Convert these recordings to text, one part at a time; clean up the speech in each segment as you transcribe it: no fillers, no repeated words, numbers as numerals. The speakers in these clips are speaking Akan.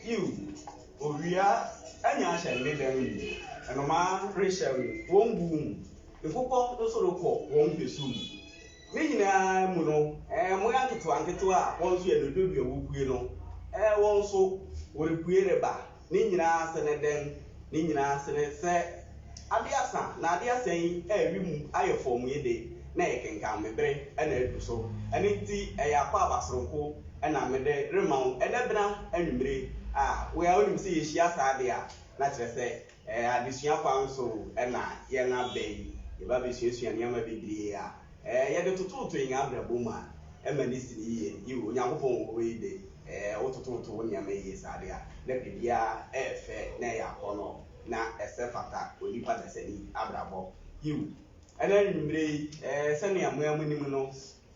Yiw, owia anya ahyɛn ne dan mu, nnomaa rehyɛn wɔn buw mu, nkokɔ nso rekɔ wɔn mpɛsu mu. Ne nyinaa mu no, mmoa nketewanketewa a wɔn nso yɛ nododua wopue no, wɔn nso wɔrepue reba. Ne nyinaa ase ne dɛn? Ne nyinaa ase ne sɛ ade asa, na ade asa yi a wim ayɛ fɔmm yi de, na ɛyɛ kenkan-me-bere na adu so. Ɛno nti, ɛyɛ akwaaba soronko na mede rema wo ɛnnɛ bena anwummere a wo ara wunim sɛ yehyia saa de a, na kyerɛ sɛ adesua kwan so na yɛn aba yi. Yɛba abesuasua nneɛma bebree a yɛde tototo yɛn abrabɔ mu a, ɛma no si no yiye. Yiw, Onyankopɔn wɔ hɔ yi de, wotototo wo nneɛma yiye saa de a, na biribiara yɛ fɛ na ɛyɛ akɔnnɔ na ɛsɛ fata onipa dasani abrabɔ. Yiw, ɛnnɛ anwummere yi, sɛnea mo ara munim no,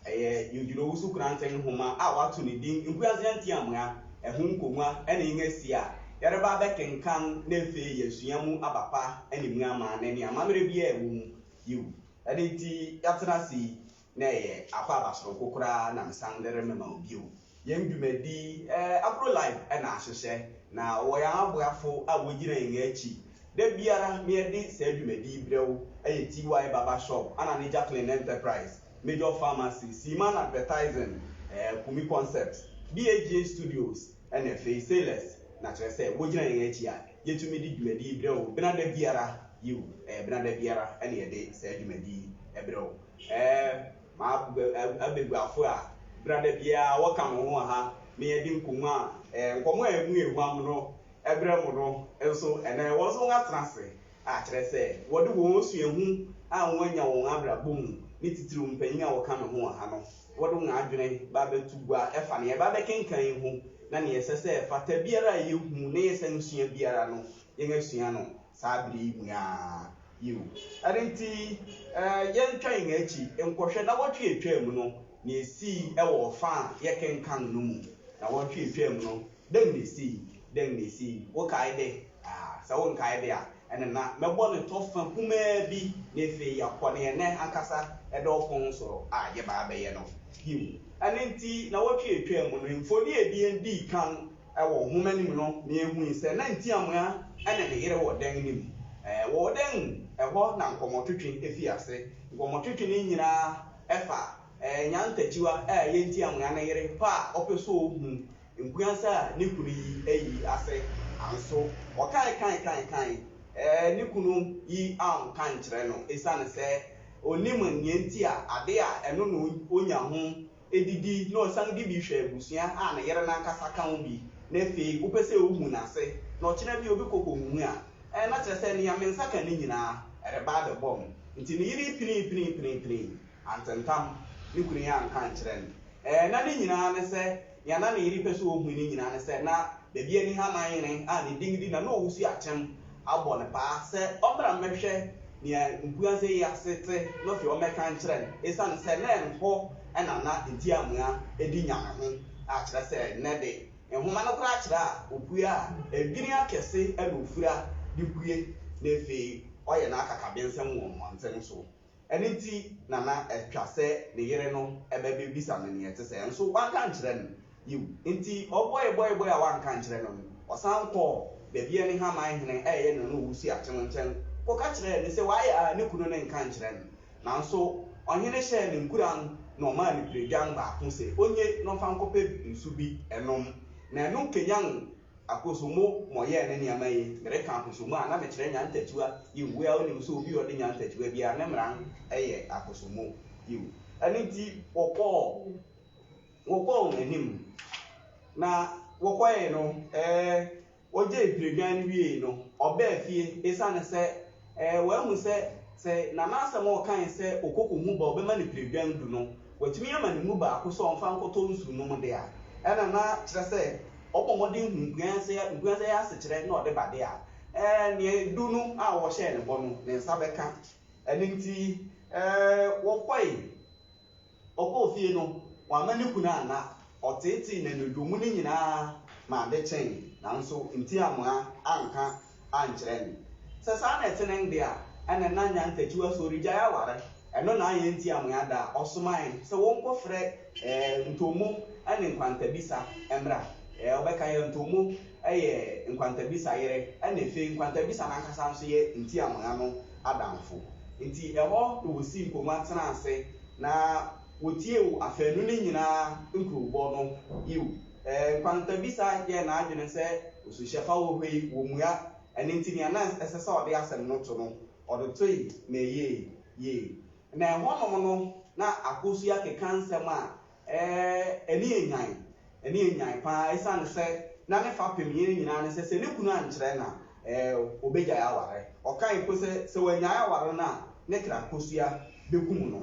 ɛyɛ Eugene Owusu Koranteng nhoma a wɔato ne din Nkuase Ntiamoa, Ɛho Nkongua ne Yɛn Asi a yɛreba abɛkenkan na afei yɛasua mu aba pa ne mu amane ne amammerɛ biara a ɛwɔ mu. Yiw, ɛno nti yɛatena ase yi, na ɛyɛ akwaaba soronko koraa na mesan de remema wo bio. Yɛn dwumadi, Agro Live na ahyehyɛ, na wɔwɔ yɛn aboafo a wogyina yɛn akyi da biara ma yɛde saa dwumadi yi brɛ wo, ɛyɛ TY Barber Shop, Anna ne Jacqueline Enterprise, Major Pharmacy, Seaman Advertising, Kumi Concepts, BAGH Studios, ɛna afei Sailors, na kyerɛ sɛ wogyina yɛn akyi a yɛtumi de dwumadi yi brɛ wo benada biara, yiw, ɛyɛ benada biara na yɛde saa dwumadi yi brɛ wo. Ɛɛ, m'abaguafo a benada biara wɔka mo ho wɔ ha na yɛde nkɔmmɔ a, ɛɛ, nkɔmmɔ a emu yɛ huam no brɛ mo no nso, ɛnnɛ wɔn nso wɔatena ase a kyerɛ sɛ wɔde wɔn osuahu a wɔanya wɔ wɔn abrabɔ mu, ne titiriw mpanyin a wɔka me ho wɔ ha no, wɔde wɔn adwene ba abɛto gua ɛfa nea yɛba abɛkenkan yi ho, na nea ɛsɛ sɛ ɛfata biara a yehu na yɛsan sua biara no, yɛasua no saa bere yi mu ara. Yiw. Ɛno nti, yɛntwa yɛn akyi nkɔhwɛ nnawɔtwe a etwaam no, nea esii wɔ ɔfã a yɛkenkan no mu. Nnawɔtwe a etwaam no, dɛn na esii? Dɛn na esii? Wokae de? Ah, sɛ wonkae de a, ɛnne na mɛbɔ no tɔfa kumaa bi na afei yɛakɔ nea ɛnnɛ ankasa ɛda ɔpon soro a yɛba abɛyɛ no. Yiw. Ɛno nti, nnawɔtwe a etwaam no, mfoni a abien dii kan wɔ nhoma no mu no na yehui sɛ na Ntiamoa ne ne yere wɔ dan no mu. Wɔ ɔdan mu, ɛhɔ na nkɔmmɔtwetwe fii ase. Nkɔmmɔtwetwe no nyinaa fa Nyantakyiwa a ɛyɛ Ntiamoa no yere pɛ a ɔpɛ sɛ ohu mpuansa a ne kunu yi ayi ase. Nanso ɔkae kae kae kae, ne kunu yi anka ankyerɛ no esiane sɛ onnim nea enti a ade a ɛno na onya ho didi na ɔsan de bi hwɛ abusua a ne yere no ankasa ka ho bi, na afei wopɛ sɛ wuhu n'ase, na ɔkyena bi obi kɔ kohuhu a, ɛɛ, na kyerɛ sɛ nea me nsa ka no nyinaa, ɛreba abɛbɔ me. Nti ne yere pinii pinii pinii pinii, antentam, ne kunu yi anka ankyerɛ no. Ɛɛ, na ne nyinaa ne sɛ, nea na ne yere pɛ sɛ ohu no nyinaa ne sɛ, na baabi a Nihaman hene a ne din de Nana Owusu Akyem abɔ no paa sɛ ɔmmra mmɛhwɛ nea mpuansa yi ase te na afei ɔmmɛka nkyerɛ no, esiane sɛ na ɛhɔ na na Ntiamoa di nyame ho, a kyerɛ sɛ nnɛ de, nhoma no koraa kyerɛ a opue a, adwini akɛse na ofura de pue na afei ɔyɛ n'akakabensɛm wɔ mmɔnten so. Ɛno nti na na ɛtwa sɛ ne yere no ba bebisa no nea ɛte sɛɛ, nso wanka ankyerɛ no. Yiw, enti ɔbɔe bɔe bɔe a wanka ankyerɛ no no, ɔsan kɔɔ baabi a ne Haman hene a ɛyɛ ne no wusu akyem nkyɛn kɔka kyerɛɛ no sɛ wayɛ a ne kunu no nka nkyerɛ no. Nanso ɔhene hyɛɛ no nkuran na ɔmaa no piredwan baako sɛ onnye na ɔmfa nkɔpɛ nsu bi nnom, na ɛno kanyan Akosombo ma ɔyɛɛ ne nneɛma yi, mereka akosombo a na mekyerɛ nyantakyiwa, yiw, wo ara wunim sɛ obi a ɔde nyantakyiwa biara ne mmara yɛ akosombo, yiw. Ɛno nti wɔkɔɔ, wɔkɔɔ wɔn anim, na wɔkɔe no, ɛɛ, wogyee piredwan no wiei no, ɔbaa fie esiane sɛ, ɛɛ, wahu sɛ. Sɛ Nana asɛm a ɔkae sɛ ɔkɔkɔhu ba a ɔbɛma no piredwan du no, watumi ama ne mu baako sɛ ɔmfa nkɔtɔ nsu nnom de a, ɛna na kyerɛ sɛ ɔbɔ mmɔden hu nkuansa nkuansa yi asekyerɛ na ɔde ba de a, ɛɛ nea du no a wɔhyɛɛ no bɔ no, ne nsa bɛka. Ɛno nti, ɛɛ wɔkɔe. Ɔkɔɔ fie no, wamma ne kunu anna. Ɔteetee no anadwo mu no nyinaa ma ade kyee, nanso Ntiamoa anka ankyerɛ no. Sɛ saa na ɛte no de a, ɛnna na Nyantakyiwa so regyae aware. Ɛno na anyɛ Ntiamoa da a ɔsomae sɛ wɔnkɔfrɛ Ntomo ne Nkwantabisa mmra. Wobɛkae a, Ntomo yɛ Nkwantabisa yere, ɛnna afei Nkwantabisa no ankasa nso yɛ Ntiamoa no adamfo. Enti ɛhɔ na wosii nkongua tenaa ase, na wotiee afanu no nyinaa nkurobɔ no. Yiw, Nkwantabisa yɛɛ n'adwene sɛ osuhyɛfa wɔ hɔ yi, wommua. Ɛno nti nea na ɛsɛ sɛ ɔde asɛm no to no, ɔde toe ma ɛyɛɛ yie. Na ɛhɔnom no, na Akosua keka nsɛm a Ɛɛ, ani yɛ nyan. Ani yɛ nyan paa esiane sɛ na ne fapem yɛn nyinaa ne sɛ, sɛ ne kunu ankyerɛ no a, ɛɛ, obegyae aware. Ɔkae mpo sɛ, sɛ wannyae aware no a, ne kra kosua bekum no.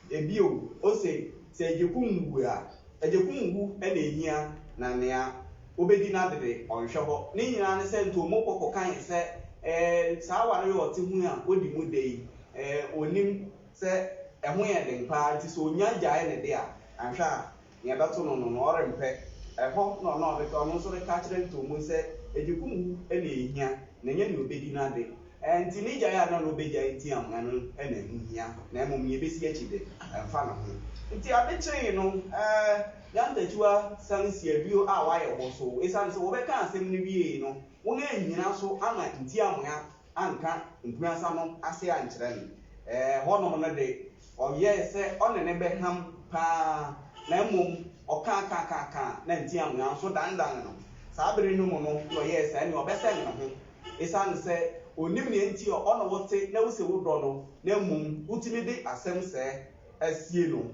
Bio, ose, sɛ agyekum wu a, agyekum wu na ehia, na nea obedi n'ade de, ɔnhwɛ hɔ. Ne nyinaa ne sɛ, Ntomo kɔ kɔkae sɛ, ɛɛ, saa aware yi a ɔte ho yi a odi mu dɛ yi, ɛɛ, onnim. Sɛ ɛho yɛ den paa nti sɛ onya gyae ne de a, anhwɛ a nea ɛbɛto no no no ɔrempɛ. Ɛhɔ na ɔno a ɔreka ɔno nso reka akyerɛ Ntomu sɛ agyekum wu na ehia na ɛnyɛ nea obedi no ade. Ɛnti ne gyae a na ɔno obegyae nti amoa no na ɛho hia na mmom nea ebesi akyi de, ɛmfa ne ho. Nti ade kyee no, ɛɛ, Nyantakyiwa san si aduo a wayɛ bosoo. Esiane sɛ wɔbɛka asɛm no wiei no, wɔannyina so ama Ntiamoa anka mpuasa no ase ankyerɛ no. Ɛhɔnom no de, ɔyɛe sɛ ɔne no bɛham paa, na mmom ɔkãkãkãkã na ntiamoa nso dandan no. Saa bere no mu no na ɔyɛɛ saa nea ɔbɛsɛn ne ho. Esiane sɛ onnim nea enti a ɔne wo te na wuse wodɔ no, na mmom wutumi de asɛm sɛɛ asie no.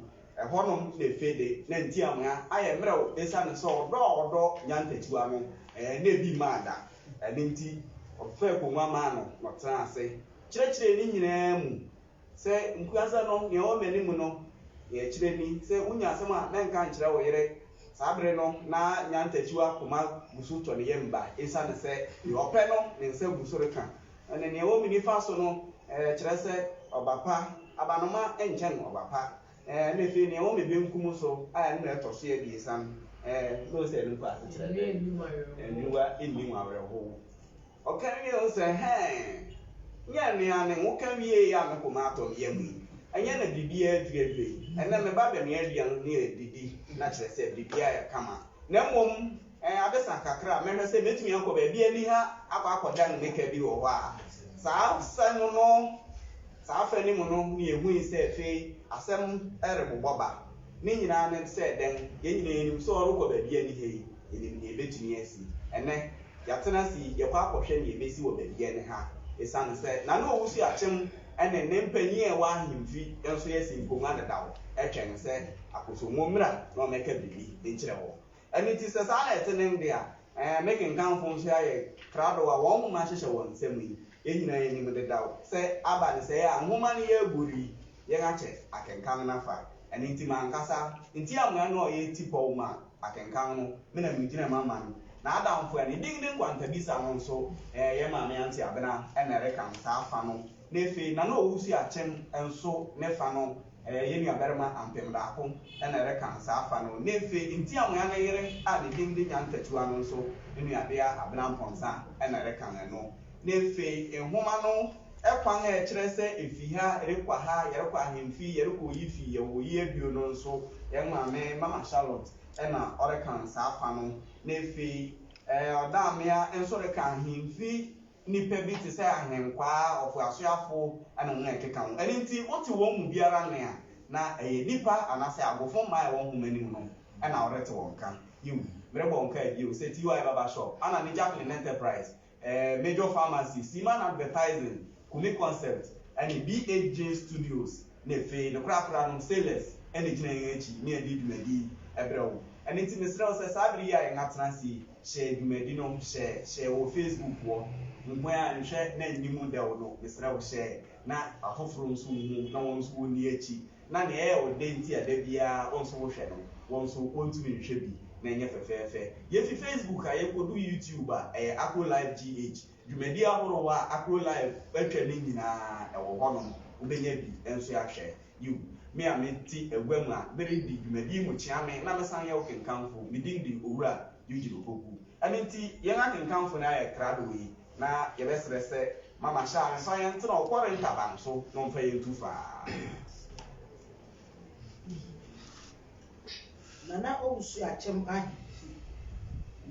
Ɛhɔnom na afei de, na ntiamoa ayɛ mmerɛw esiane sɛ ɔdɔ a ɔdɔ Nyantakyiwa no, na ebi mmaa da. Ɛno nti, ɔfaa akongua maa no na ɔtenaa ase kyerɛkyerɛɛ ne nyinaa mu sɛ, Nkuasa no, nea ɛwɔ m'anim no, nea ɛkyerɛ ni, sɛ wunya asɛm a, mɛnka nkyerɛ wo yere. Saa bere no, na Nyantakyiwa koma gu so tɔ ne yam ba esiane sɛ nea ɔpɛ no, ne nsa gu so reka. Ɛnna nea ɛwɔ me nifa so no, ɛkyerɛ sɛ ɔba pa, abanoma nkyɛn ɔba pa. Ɛɛ, na afei nea ɛwɔ me benkum so a ɛno na ɛtɔ so abiɛsa no, ɛɛ, na ɔsɛ ɛno mpo asekyerɛ dɛn? Aniwa nni mu awerɛhow. Ɔka wiei no sɛ, Hɛn, nyɛ nea ne ho ka wiei a me koma atɔ me yam yi. Ɛnyɛ na biribiara aduadua yi. Ɛnnɛ me ba bɛnoa aduan ne adidi, na kyerɛ sɛ biribiara yɛ kama. Na mmom, ɛɛ, ade sa kakra a, mɛhwɛ sɛ metumi akɔ baabi aniha akɔ akɔdan me ka bi wɔ hɔ a. Saa asɛm no Saa fɛ no mu no na yehui sɛ afei asɛm rebobɔ ba. Ne nyinaa ne sɛ dɛn? Yɛn nyinaa yenim sɛ ɔrekɔ baabi a ɛne ha yi, yenim nea ebetumi asi. Ɛnnɛ, yɛatena ase yi, yɛkɔ akɔhwɛ nea ebesi wɔ baabi a ɛne ha. Esiane sɛ Nana Owusu Akyem ne ne mpanyin a ɛwɔ ahemfi nso asi nkongua dedaw retwɛn sɛ Akosombo mmra na ɔmmɛka biribi nkyerɛ wɔn. Ɛno nti, sɛ saa na ɛte nen de a, ɛɛ, me kenkanfo nso ayɛ krado a wɔn nhoma hyehyɛ wɔn nsam yi. Yɛn nyinaa yenim dedaw sɛ aba no sɛɛ a nhoma no yɛ agoru yi, yɛn akyɛ akenkan no afa. Ɛno nti, m'ankasa ntiamoa no a ɔyɛ tipɔw ma akenkan no, me na migyina mu ama no. N'adamfo a ne din de Nkwantabisa no nso, ɛɛ, yɛn maame Auntie Abena na ɛrekan saa fa no. Na afei, Nana Owusu Akyem nso ne fa no, Ɛyɛ yɛn nuabarima Ampem Daako na ɛreka saa afa no. Ne mfe ntiamoa no yere a ne din de Nyantakyiwa no nso ne nuabea Abena Mpɔnsa na ɛreka ɛno. Ne mfe nhoma no kwan a ɛkyerɛ sɛ efi ha rekɔ ha, yɛrekɔ ahemfi, yɛrekɔ oyi fi, yɛwɔ oyi aduo no nso, yɛn maame Mama Charlotte na ɔreka saa afa no. Ne mfe Ɔdaamea nso reka ahemfi nnipa bi te sɛ ahenkwaa, ɔfoasoafo, ne wɔn a ɛkeka ho. Ɛno nti, wote wɔn mu biara nne a, na ɛyɛ nnipa anaasɛ abɔfo mma a ɛwɔ nhoma no mu no na wɔrete wɔn nka. Yiw, merebɔ wo nkae bio sɛ TY Barber Shop, Anna ne Jacqueline Enterprise, Major Pharmacy, Seaman Advertising, Kumi Concept, ne BHJ Studios, na afei ne korakora no, Sailors, na egyina yɛn akyi na yɛde dwumadi yi brɛ wo. Ɛno nti, mesrɛ wo sɛ saa bere yi a yɛn atena ase yi, Hyɛ dwumadi no hyɛ hyɛ wɔ Facebook wɔ. Nkoa a nhwɛ na nni mu dɛw no mesrɛ wo hyɛ. na afoforo nso nhu na wɔn nso wɔnni akyi, na nea ɛyɛ wo dɛ nti a da biara wo nso wohwɛ no, wɔn nso wɔntumi nhwɛ bi na ɛnyɛ fɛfɛɛfɛ. Yefi Facebook a yɛkɔdu YouTube a, ɛyɛ Akro Live GH. Dwumadi ahorow a Akro Live atwa no nyinaa, ɛwɔ hɔnom. Wobɛnya bi nso ahwɛ. Yiw, me a mete agua mu a meredi dwumadi yi mu kyea me na mesan yɛ wo kenkanfo. Me din de Owura Eugene Opoku. Ɛno nti, yɛn akenkanfo no ayɛ krado yi, na yɛbɛsrɛ sɛ Mama Shaa mfa yɛn ntena ɔkɔre ntaban so na ɔmfa yɛn ntu faa. Nana Owusu Akyem Ahemfi,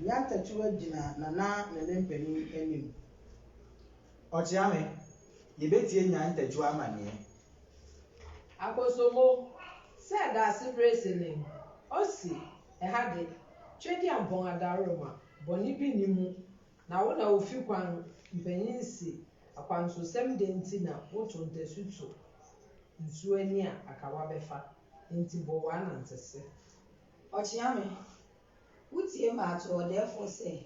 Nyantakyiwa gyina Nana ne ne mpanin anim. Ɔkyeame, yɛbɛtie Nyantakyiwa amaneɛ. Akosombo, sɛ daase bere se nen, ɔsi, ɛha de, Twedeampɔn adaworoma, bɔne bi nni mu, na wo na wo fi kwan mpanyin se akwansosɛm dɛn nti na woto ntasu to nsuo ani a akawa bɛfa, enti bɔ w'anantese. Ɔkyeame, Wotie ma ato ɔdɛɛfoɔ sɛ,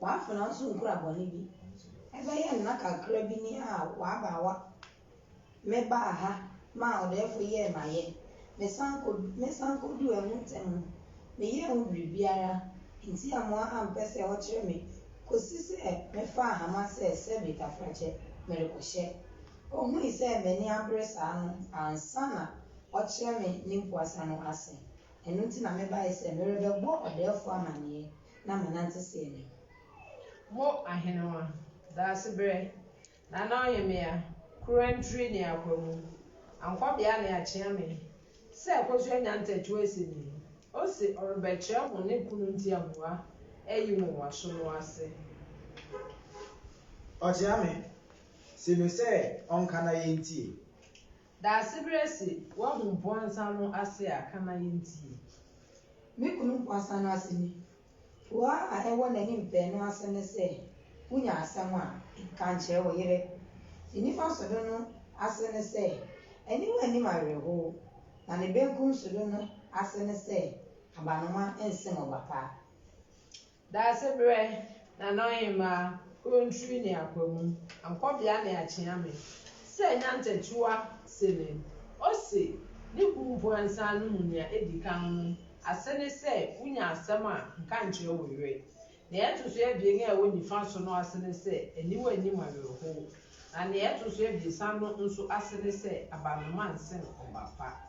W'afenaa nso nkura bɔne bi. Ɛbɛyɛ nna kakra bi ni a w'abaawa mebaa ha maa ɔdɛɛfoɔ yɛɛ m'ayɛ. Mesan kɔ mesan kɔduu ɛho ntɛm no, meyɛɛ ho biribiara. Ntiamoa ampɛ sɛ ɔkyerɛ me kɔsi sɛ mefaa hama sɛ sɛbe tafrakyɛ merekɔhyɛ. Ɔhui sɛ m'ani abere saa no ansa na ɔkyerɛ me ne mpuasa no ase. Ɛno nti na mebae sɛ merebɛbɔ ɔdɛɛfoɔ amanneɛ na manante sɛɛ no. Mo ahenewa, Daasebrɛ, Nana Ɔhemmea, Kurantiri ne Akwamu, Ankɔbea ne Akyeame, sɛ Akosua Nyantakyiwa se ni, ose ɔrebɛkyerɛ mo ne kunu ntiamoa ayi nwonwaso no ase. Ɔkyeame, se no sɛ ɔnka na yɛntie. Daasebrɛ se woahu mpoansa no ase a, ka na yɛntie. Me kunu mpoansa no ase ni. Pua a ɛwɔ n'anim pɛɛ no ase ne sɛ, Wunya asɛm a, nka nkyerɛ wo yere. Ne nifa so de no ase ne sɛ, Aniwa nnim awerɛhow. Na ne benkum so de no ase ne sɛ, Abanoma nsen ɔba pa. Daasebrɛ, Nana Ɔhemmaa, Kurontiri ne Akwamu, Ankɔbea ne Akyeame, sɛ Nyantakyiwa se ne, ose, ne kuw mpuansa no mu nea edi kan no ase ne sɛ wunya asɛm a, nka nkyerɛ wo yere. Nea ɛto so abien a ɛwɔ nifa so no ase ne sɛ aniwa nnim awerɛhow. Na nea ɛto so abiɛsa no nso ase ne sɛ abanoma nsen ɔba pa.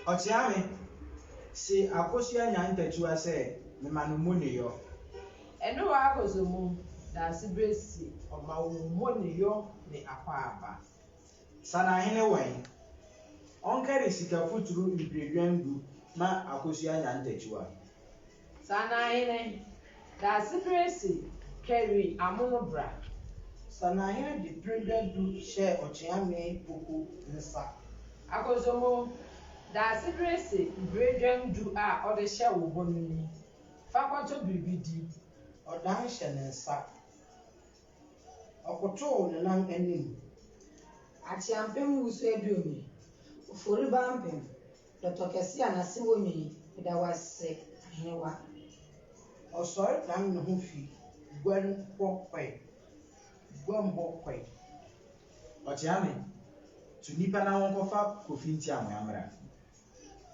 Ɔkyeame, se Akosua nya ntakyiwa sɛ mema no mmoneyɔ. Ɛno wɔ Akosombo, Daasebrɛ se ɔma wo mmoneyɔ ne akwaaba. Sanahene wɛn? Ɔnkari sika futuru mpiredwan du ma Akosua nya ntakyiwa. Sanahene, Daasebrɛ se kari amono bra. Sanahene de piredwa du hyɛɛ Ɔkyeame Poku nsa. Akosombo, Daasebrɛ se mpiredwan du a ɔde hyɛ wo bɔ no ni. Fa kɔtɔ biribi di. Ɔdan hyɛ ne nsa. Ɔkotow ne nan anim. Akyeampem wusu aduonu, Ofori ba mpem, Dɔtɔ kɛse a n'ase wɔ nwini, meda wo ase ahenewa. Ɔsɔre dan ne ho fi guan hɔ kɔe. Guam hɔ kɔe. Ɔkyeame, tu nnipa na wɔnkɔfa Kofi Ntiamoa mmra.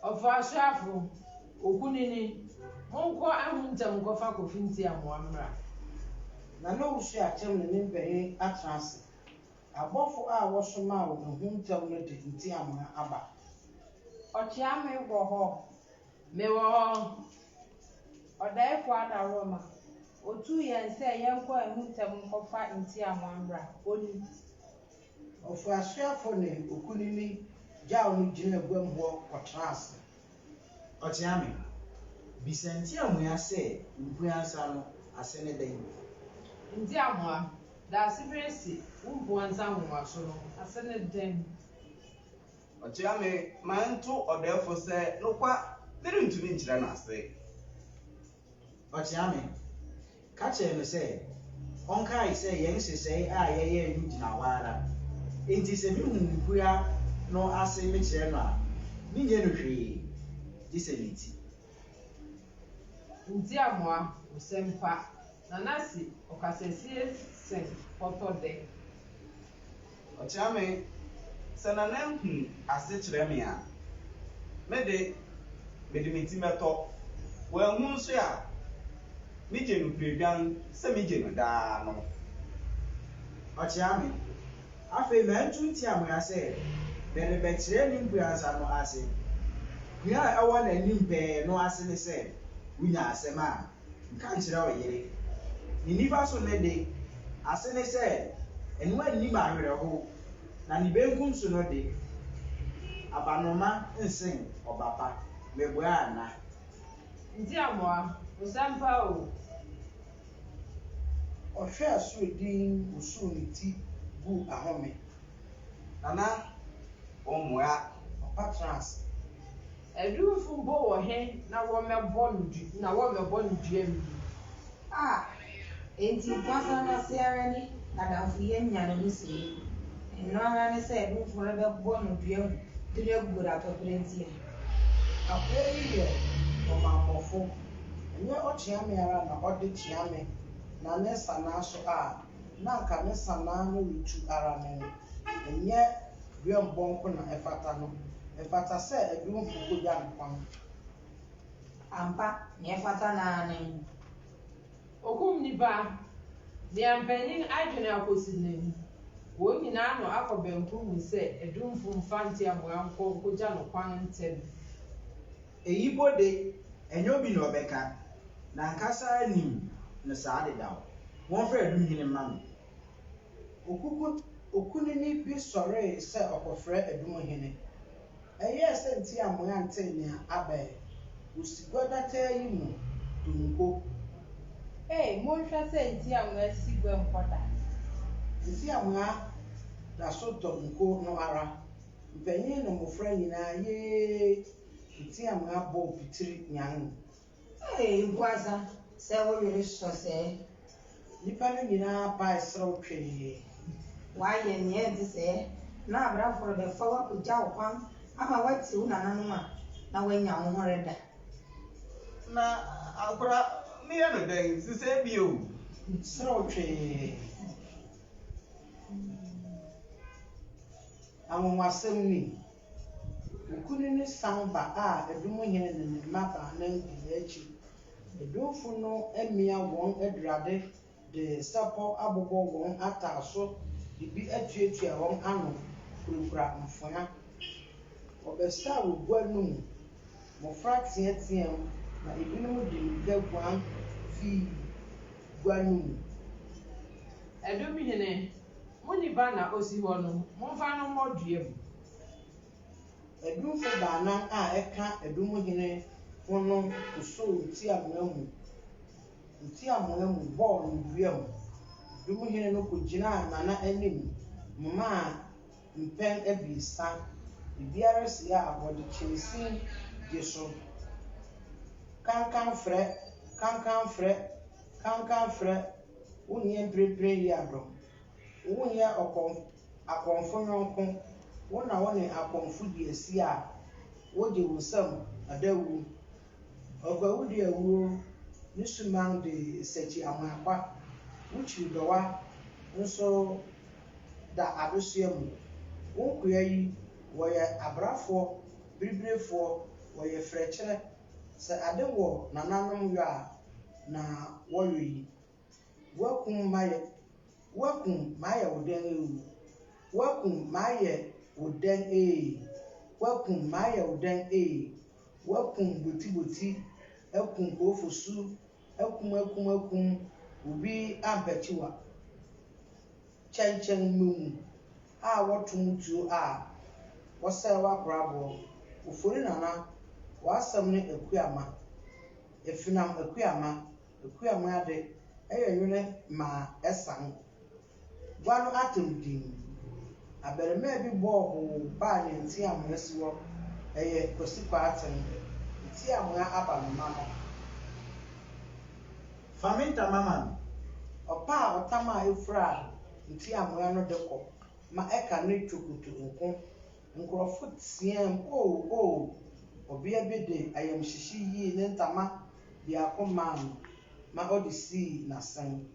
Ɔfoasoafo, Okunini, monkɔ ahu ntɛm nkɔfa Kofi Ntiamoa mmra. Nana Owusu Akyem ne ne mpanyin atena ase. Abɔfo a wɔsomaa wɔ ahuntam no de ntiamoa aba. Ɔkyeame wɔ hɔ. Mewɔ hɔ. Ɔdaefo adaworoma, otuu yɛn sɛ yɛnkɔ ahuntam nkɔfa ntiamoa mmra. Oni. Ɔfoasoafo ne okunini gyaw no gyinaa guam hɔ kɔtraa ase. Ɔkyeame, bisa Ntiamoa sɛ mpuansa no ase ne dɛn? Ntiamoa, Daasebrɛ se wo mpuansa nwonwaso no ase ne dɛn? Ɔkyeame, ma ɛnto ɔdɛɛfo sɛ nokwa merentumi nkyerɛ no ase. Ɔkyeame, ka kyerɛ no sɛ ɔnkae sɛ yɛn nhyehyɛe a yɛyɛe no gyina hɔ ara. Enti sɛ mihu mpua no ase mekyerɛ no a, menyɛ no hwee, gye sɛ ne ti. Ntiamoa, Osɛmpa, Nana se ɔkasasie sen pɔtɔ dɛ. Ɔkyeame, sɛ Nana hu ase kyerɛ me a, me de, mede me ti mɛtɔ. Wanhu nso a, migye no piredwan sɛ migye no daa no. Ɔkyeame, afei mantu ntiamoa sɛ merebɛkyerɛ ne mpuansa no ase. Kua a ɛwɔ n'anim pɛɛ no ase ne sɛ, wunya asɛm a, nka nkyerɛ wo yere. Ne nifa so no de, ase ne sɛ, ɛno annim awerɛhow, na ne benkum so no de, abanoma nsen ɔba pa. Meboa ana? Ntiamoa, wo sɛmpa o. Ɔhwɛɛ soro dinn wosow ne ti guu ahome. Nana, wo mmoa. Ɔpa traa ase. Adwumfo mpo wɔ he na wɔmmɛbɔ no du na wɔmmɛbɔ no dua mu yi? A Enti nkoasɛm no ase ara ni, Adamfo yi anya ne ho sɛɛ yi. Ɛno ara ne sɛ adwumfo rebɛbɔ no dua mu de no agu atɔprɛ ntia. Akoa yi yɛ ɔmammɔfo. Ɛnyɛ ɔkyeame ara na ɔde kyeame na ne sanaa so a, na anka ne sanaa no retu ara nen. Ɛnyɛ duambɔ nko na ɛfata no, ɛfata sɛ adwumfo kogya no kwan. Ampa, nea ɛfata no ara nen. Okum nnipa, nea mpanyin adwene akosi nen. Wɔn nyinaa ano akɔ bɛnkoro mu sɛ adwumfo mfa ntiamoa nkɔ nkogya no kwan ntɛm. Eyi po de, ɛnyɛ obi na ɔbɛka, n'ankasa nim no saa dedaw. Wɔmfrɛ Adumhene mma me. Okuku okunini bi sɔree sɛ ɔkɔfrɛ Adumhene. Ɛyɛɛ sɛ ntiamoa ntee nea aba ɛ. Osi gua dataa yi mu donko. Ei, monhwɛ sɛ ntiamoa si gua nkɔ da. Ntiamoa da so tɔ nko no ara. Mpanyin ne mmofra nyinaa yee! Ntiamoa bɔɔ pitiri nyan. Ei, Nkoasa, sɛ wo were sɔ sɛɛ. Nnipa no nyinaa pae serew twee. Woayɛ nea ɛnte sɛɛ, na abrafo rebɛfa wo akogya wo kwan ama woate wo nananom a na woanya wo ho reda. Na akora, meyɛ no dɛn sesɛɛ bio? Serew twee. Anwonwasɛm ni! Okunini san ba a Adumhene ne ne mma baanan di n'akyi. Adumfo no amia wɔn adurade de sapɔ abobɔ wɔn ataaso de bi atuatua wɔn ano kurakura mfoa. Wɔbɛsaw gua no mu. Mmofra teɛteɛɛm na ebinom de mmirika guan fii gua no mu. Adumhene, mo nipa na osi hɔ no, momfa no mmɔ dua mu. Adumfo baanan a ɛka Adumhene ho no kosoo ntiamoa mu ntiamoa mu bɔɔ no dua mu. Adumhene no kogyinaa Nana anim momaa mpɛn abiɛsa. Biribiara si a, wɔde kyɛnse gye so. Kankanfrɛ, kankanfrɛ, kankanfrɛ, wonyɛ mprempren yi adɔ. Wonyɛ ɔkɔm akɔmfo yɔnko, wo na wo ne akɔmfo di asi a, wogye wo nsam adawu. Ɔkwawu di awuo, ne suman de sakyi amoakwa. Wo kyiri dɔwa nso da adesoa mu. Wo nkoa yi, wɔyɛ abrafoɔ, biribirefoɔ, wɔyɛ frɛkyerɛ. Sɛ ade wɔ nananom yɔ a, na wɔyɔ yi. Woakum mayɛ Woakum mayɛ wo dɛn oo Woakum mayɛ wo dɛn ee Woakum mayɛ wo dɛn ee Woakum botiboti akum koofosu akum akum akum obi ampakyiwa Kyɛnkyɛn mmamu a wɔto mu tuo a wɔsɛe w'akoraboɔ Ofori Nana w'asɛm ne Akuama Afinam Akuama Akuamoah de, ɛyɛ nwene ma ɛsan. Gua no atɛm dinn. Abarimaa bi bɔɔ hoo baa nea Ntiamoa si hɔ. Ɛyɛ Kwasi Kwarteng. Ntiamoa abanoma no. Fa me ntama ma me. Ɔpaa ɔtam a efura Ntiamoa no de kɔ ma ɛka ne twokoto nko. Nkurɔfo teɛɛm, Oo, oo! Ɔbea bi de ayamhyehye yii ne ntama biako maa no ma ɔde sii n'asen.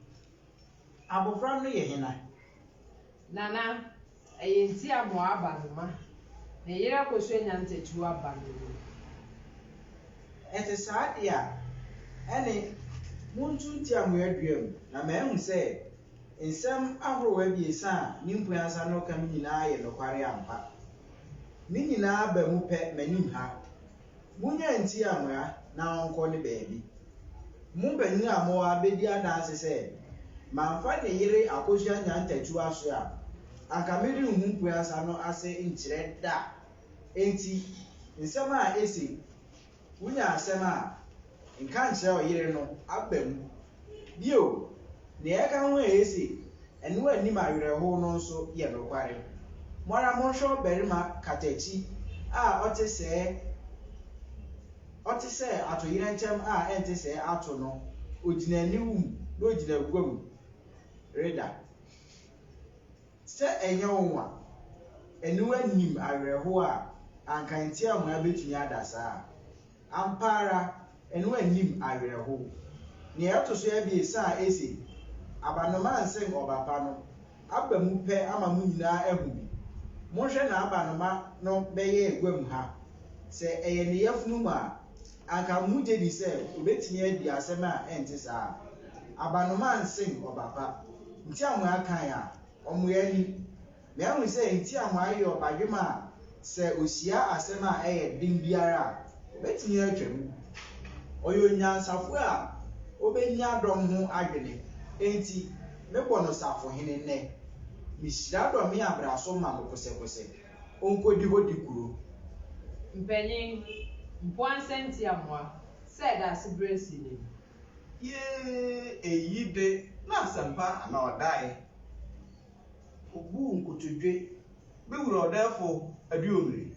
Abofra no yɛ hena? Nana, Ɛyɛ Ntiamoa abanoma. Ne yere Akosua Nyantakyiwa ba no no. Ɛte saa de a, ɛnne monto Ntiamoa dua mu na mahu sɛ nsɛm ahorow abiɛsa a ne mpuansa no ka no nyinaa yɛ nokware ampa. Ne nyinaa ba mu pɛ m'anim ha. Munnyaa Ntiamoa na ɔnkɔ ne baabi. Mo mpanyin a mowɔ ha bedi adanse sɛ mamfa ne yere Akosua Nyantakyi aso a, anka merenhu mpuansa no ase nkyerɛ da. Enti, nsɛm a ese, Wunya asɛm a, nka nkyerɛ ɔyere no aba mu. Bio, nea ɛka ho a ese, Ɛno annim awerɛhow no nso yɛ nokware. Mo ara monhwɛ ɔbarima katakyi a ɔte sɛɛ, ɔte sɛ atoyerɛnkyɛm a ɛnte sɛɛ ato no, ogyina aniwu mu na ogyina gua mu reda. Sɛ ɛnyɛ wo nwa, aniwa nnim awerɛhow a, anka ntiamoa betumi ada saa? Ampa ara, aniwa nnim awerɛhow. Nea ɛto so abiɛsa a ese, Abanoma nsen ɔba pa no, aba mu pɛ ama mo nyinaa ahu bi. Monhwɛ n'abanoma no bɛyɛɛ guam ha. Sɛ ɛyɛ ne yafunu mu a, anka mugye di sɛ obetumi adi asɛm a ɛnte saa? Abanoma nsen ɔba pa. Ntiamoa kan a, ɔmmoa ani. Mahu sɛ Ntiamoa yɛ ɔbadwemma a sɛ ohyia asɛm a ɛyɛ den biara a, obetumi atwa mu. Ɔyɛ onyansafo a obenya dɔm ho adwene, enti mebɔ no safohene nnɛ. Mihyira Dɔme Abraso ma no kosɛkosɛ, onkodi hɔ di kuro. Mpanyin, mpoansa ntiamoa, sɛ ɛda berɛ si nim. Yee, eyi de, na asɛmpa anaa ɔdae. Obuu nkotodwe. Me wura ɔdɛɛfo Aduomiri,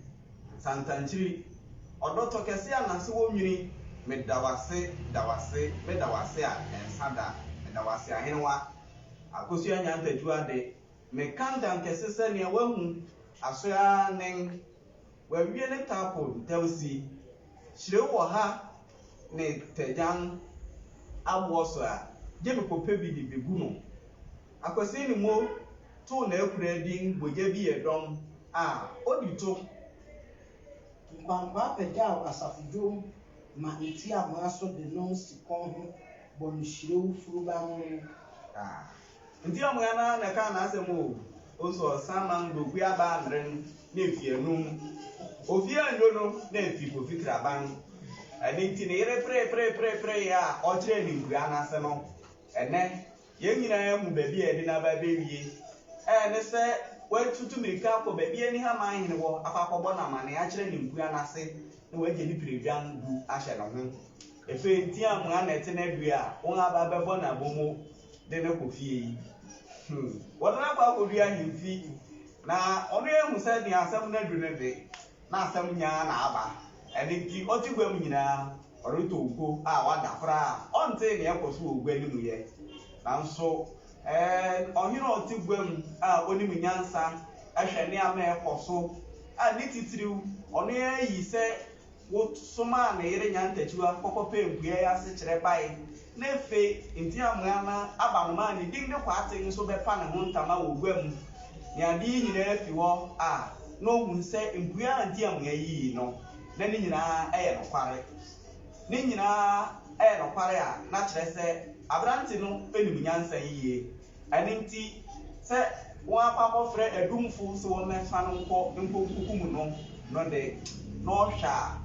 Santankyiri, ɔdɔtɔ kɛse a n'ase wɔ nwini, meda wo ase, da wo ase, meda wo ase a ɛnsa da, meda wo ase ahenewa. Akosua Nyantakyiwa de, meka ntam kɛse sɛ nea wahu asoɛ ara nen, wawie ne tapo ntawsi, hyirew wɔ ha ne tagyan aboɔ so a, gye mekɔpɛ bi de begu no. Akwasi ne mo too n'akura din bogya bi yɛ dɔm a, odi to. Nkwankwaa pagyaw asafo dwom ma ntiamoa so de no si kɔn ho bɔ no hyirew furubann. Ah, ntiamoa no ara na ɛkaa n'asɛm o, Oso ɔsaman dokua aba ameren na efi anum, Ofie anyo no na efi kofi kraban. Ɛno nti ne yere pereepereepereeperee a ɔkyerɛɛ ne nkura no ase no, ɛnnɛ Yɛn nyinaa ahu baabi a yɛde no aba abewie. Ɛne sɛ watutu mmirika akɔ baabi a Anihaman hene wɔ akɔ akɔbɔ no amanneɛ akyerɛ ne mpua no ase na wagye ne piredwan du ahyɛ ne ho. Afei ntiamoa na ɛte n'adua a wɔaba abɛbɔ no abomu de no kɔ fie yi. Hmm. Wɔde no akɔ akɔdu ahemfi na ɔno ahu sɛ nea asɛm no adu no de, na asɛm nyaa na aba. Ɛno nti ɔte gua mu nyinaa ɔretɔ nko a wada koraa a ɔntee nea ɛkɔ so wɔ gua no mu yɛ. Nanso ɔhene a ɔte gua mu a onim nyansa hwɛ nneɛma a ɛkɔ so a ne titiriw ɔno ayi sɛ wosomaa ne yere Nyantakyiwa kɔkɔpɛɛ mpua yi asekyerɛ bae na afei Ntiamoa no abanoma a ne din de Kwarteng nso bɛpa ne ho ntama wɔ gua mu. Nea ade yi nyinaa fi hɔ a na ohu sɛ mpua a Ntiamoa yii no na ne nyinaa yɛ nokware. Ne nyinaa yɛ nokware a na kyerɛ sɛ aberante no nim nyansa yiye. Ɛno nti, sɛ wɔakɔ akɔfrɛ adumfo sɛ wɔmmɛfa no nkɔ nkokokum no no de, na ɔhwɛ a,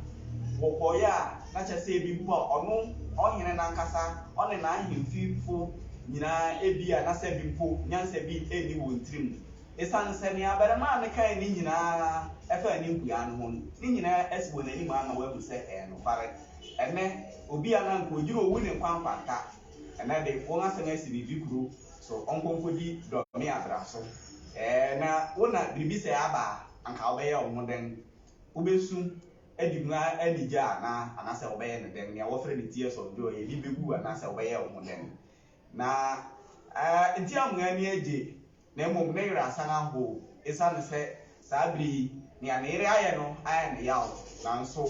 wɔkɔeɛ a, na kyerɛ sɛ ebi mpo a ɔno ɔhene no ankasa, ɔne n'ahemfifo nyinaa ebia na sɛ bi mpo nyansa bi nni wɔn tirim. Esiane sɛ nea abarimaa no kae no nyinaa fa ne nkua no ho no, ne nyinaa asi wɔn anim ama wɔahu sɛ ɛyɛ nokware. Ɛnnɛ, obi a na anka ogyina owu ne nkwa nkwanta, ɛnnɛ de, wɔn asɛm asi ne dikuro so, ɔnkɔ nkodi dɔme abira so. Ɛɛ, na wo na biribi sɛɛ aba a, anka wobɛyɛ wo ho dɛn? Wubesu adi mu anigye anaa? Anaasɛ wobɛyɛ no dɛn? Nea wɔfrɛ no tears of joy, ani begu anaasɛ wobɛyɛ wo ho dɛn? Na ɛɛ, ntiamoa ani agye na mmom ne werɛ asan ahow esiane sɛ saa bere yi nea ne yere ayɛ no ayɛ no yaw. Nanso,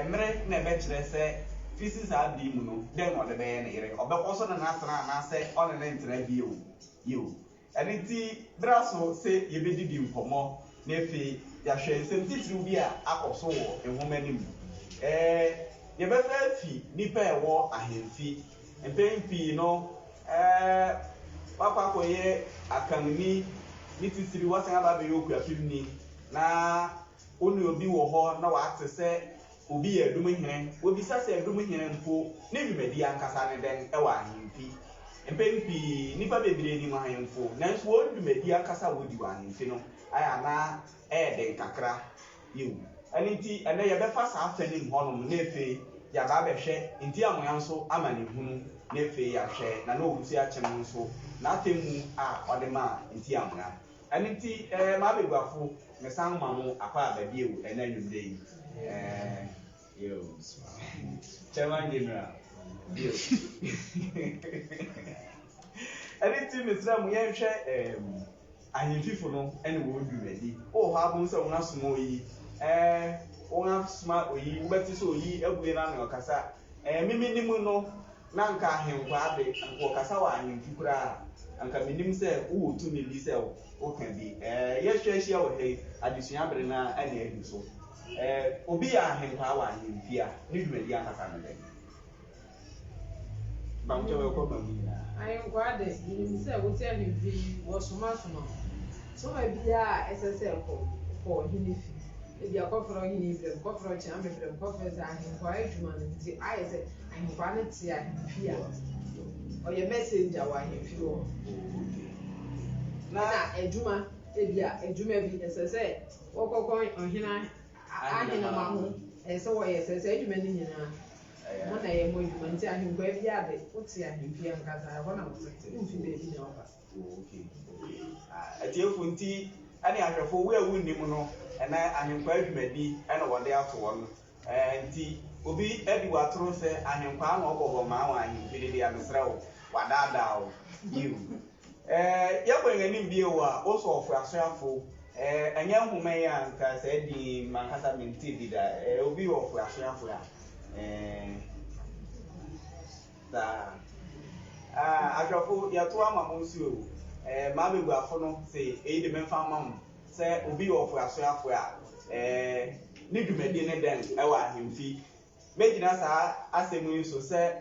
mmere na ɛbɛkyerɛ sɛ fi saa bere yi mu no, dɛn na ɔde bɛyɛ ne yere. Ɔbɛkɔ so ne no atena anaasɛ ɔne no rentena bio? Yiw. Ɛno nti, bra so sɛ yɛbɛdidi nkɔmmɔ na afei yɛahwɛ nsɛm titiriw bi a akɔ so wɔ nwoma no mu. Ɛɛ, yɛbɛfa afi nnipa a ɛwɔ ahemfi. Mpɛn pii no, ɛɛ, woakɔ akɔyɛ Akanni, ne titiriw woasan aba abɛyɛ Okuapemni, na wo ne obi wɔ hɔ na wate sɛ obi yɛ Adumhene. Wobisa sɛ Adumhene mpo ne dwumadi ankasa ne dɛn wɔ ahemfi? Mpɛn pii, nnipa bebree nim ahemfo, nanso wɔn dwumadi ankasa a wodi wɔ ahemfi no ayɛ a na ɛyɛ den kakra. Yiw, ɛno nti ɛnnɛ yɛbɛfa saa fa no mu hɔnom na afei yɛaba abɛhwɛ Ntiamoa nso amanehunu na afei yɛahwɛ Nana Owusu Akyem nso n'atemmu a ɔde maa Ntiamoa. Ɛno nti eh, m'abaguafo, mesan ma mo akwaaba bio ɛnnɛ anwummerɛ yi. Eh, yo. Chairman General, bio. Ɛno nti mesrɛ mo yɛnhwɛ eh, ahemfifo no ne wɔn dwumadi. Wowɔ hɔ a wobɛhu sɛ wɔn asoma oyi, eh, wɔn asoma oyi, wobɛte sɛ oyi abue n'ano ɔkasa. Eh, me menim no, na anka ahenkwaa de, anka ɔkasa wɔ ahemfi koraa a, anka menim sɛ wowɔ tumi bi sɛ woka bi. Eh, yɛatwa ahyia wɔ ha yi, adesua bere no ara na adu so. Eh, obi yɛ ahenkwaa wɔ ahemfi a, ne dwumadi ankasa ne dɛn? Mpabokyɛ bɛkɔ ma mu nyinaa. Ahenkwaa de, menim sɛ wote ahemfi yi, wɔsomasoma wo. Soma biara a ɛsɛ sɛ ɛkɔ, kɔ ɔhene fi. Ebia kɔfrɛ ɔhene yi brɛ me, kɔfrɛ ɔkyeame brɛ me, kɔfrɛ sɛ ahenkwaa adwuma no nti ayɛ sɛ ahenkwaa no te ahemfi a, ɔyɛ messenger wɔ ahemfi hɔ. Na Ɛna adwuma, ebia adwuma bi ɛsɛ sɛ wɔkɔkɔ ɔhene ahenema ho, ɛsɛ sɛ wɔyɛ sɛ saa adwuma no nyinaa. Mo na ɛyɛ mo adwuma nti ahenkwaa biara de, wote ahemfi ankasa, ɛhɔ na wote, womfi baabi na woba. Okay. Atiefo nti ɛne ahwɛfo wo a wonnim no ɛnɛ ahenkwaa dwumadi ɛna wɔde ato hɔ no. Ɛɛ nti obi adi w'atoro sɛ ahenkwaa na ɔbɔ hɔ maa wɔn ahemfi no deɛ mesrɛ wo wadaadaa wo. Yiw. Ɛɛ yɛkɔ yɛn anim bio a wosɔ ɔfoasoafo ɛɛ ɛnyɛ nhoma yi a nka saa din mankasa mente bi da. Ɛɛ obi wɔ ɔfoasoafo a ɛɛ Saa. Ah, ahwɛfo, yɛto ama mo nso o. Eh, m'abaguafo no se eyi de memfa mma mo, sɛ obi yɛ ɔfoasoafo a, eh, ne dwumadi ne dɛn wɔ ahemfi? Megyina saa asɛm yi so sɛ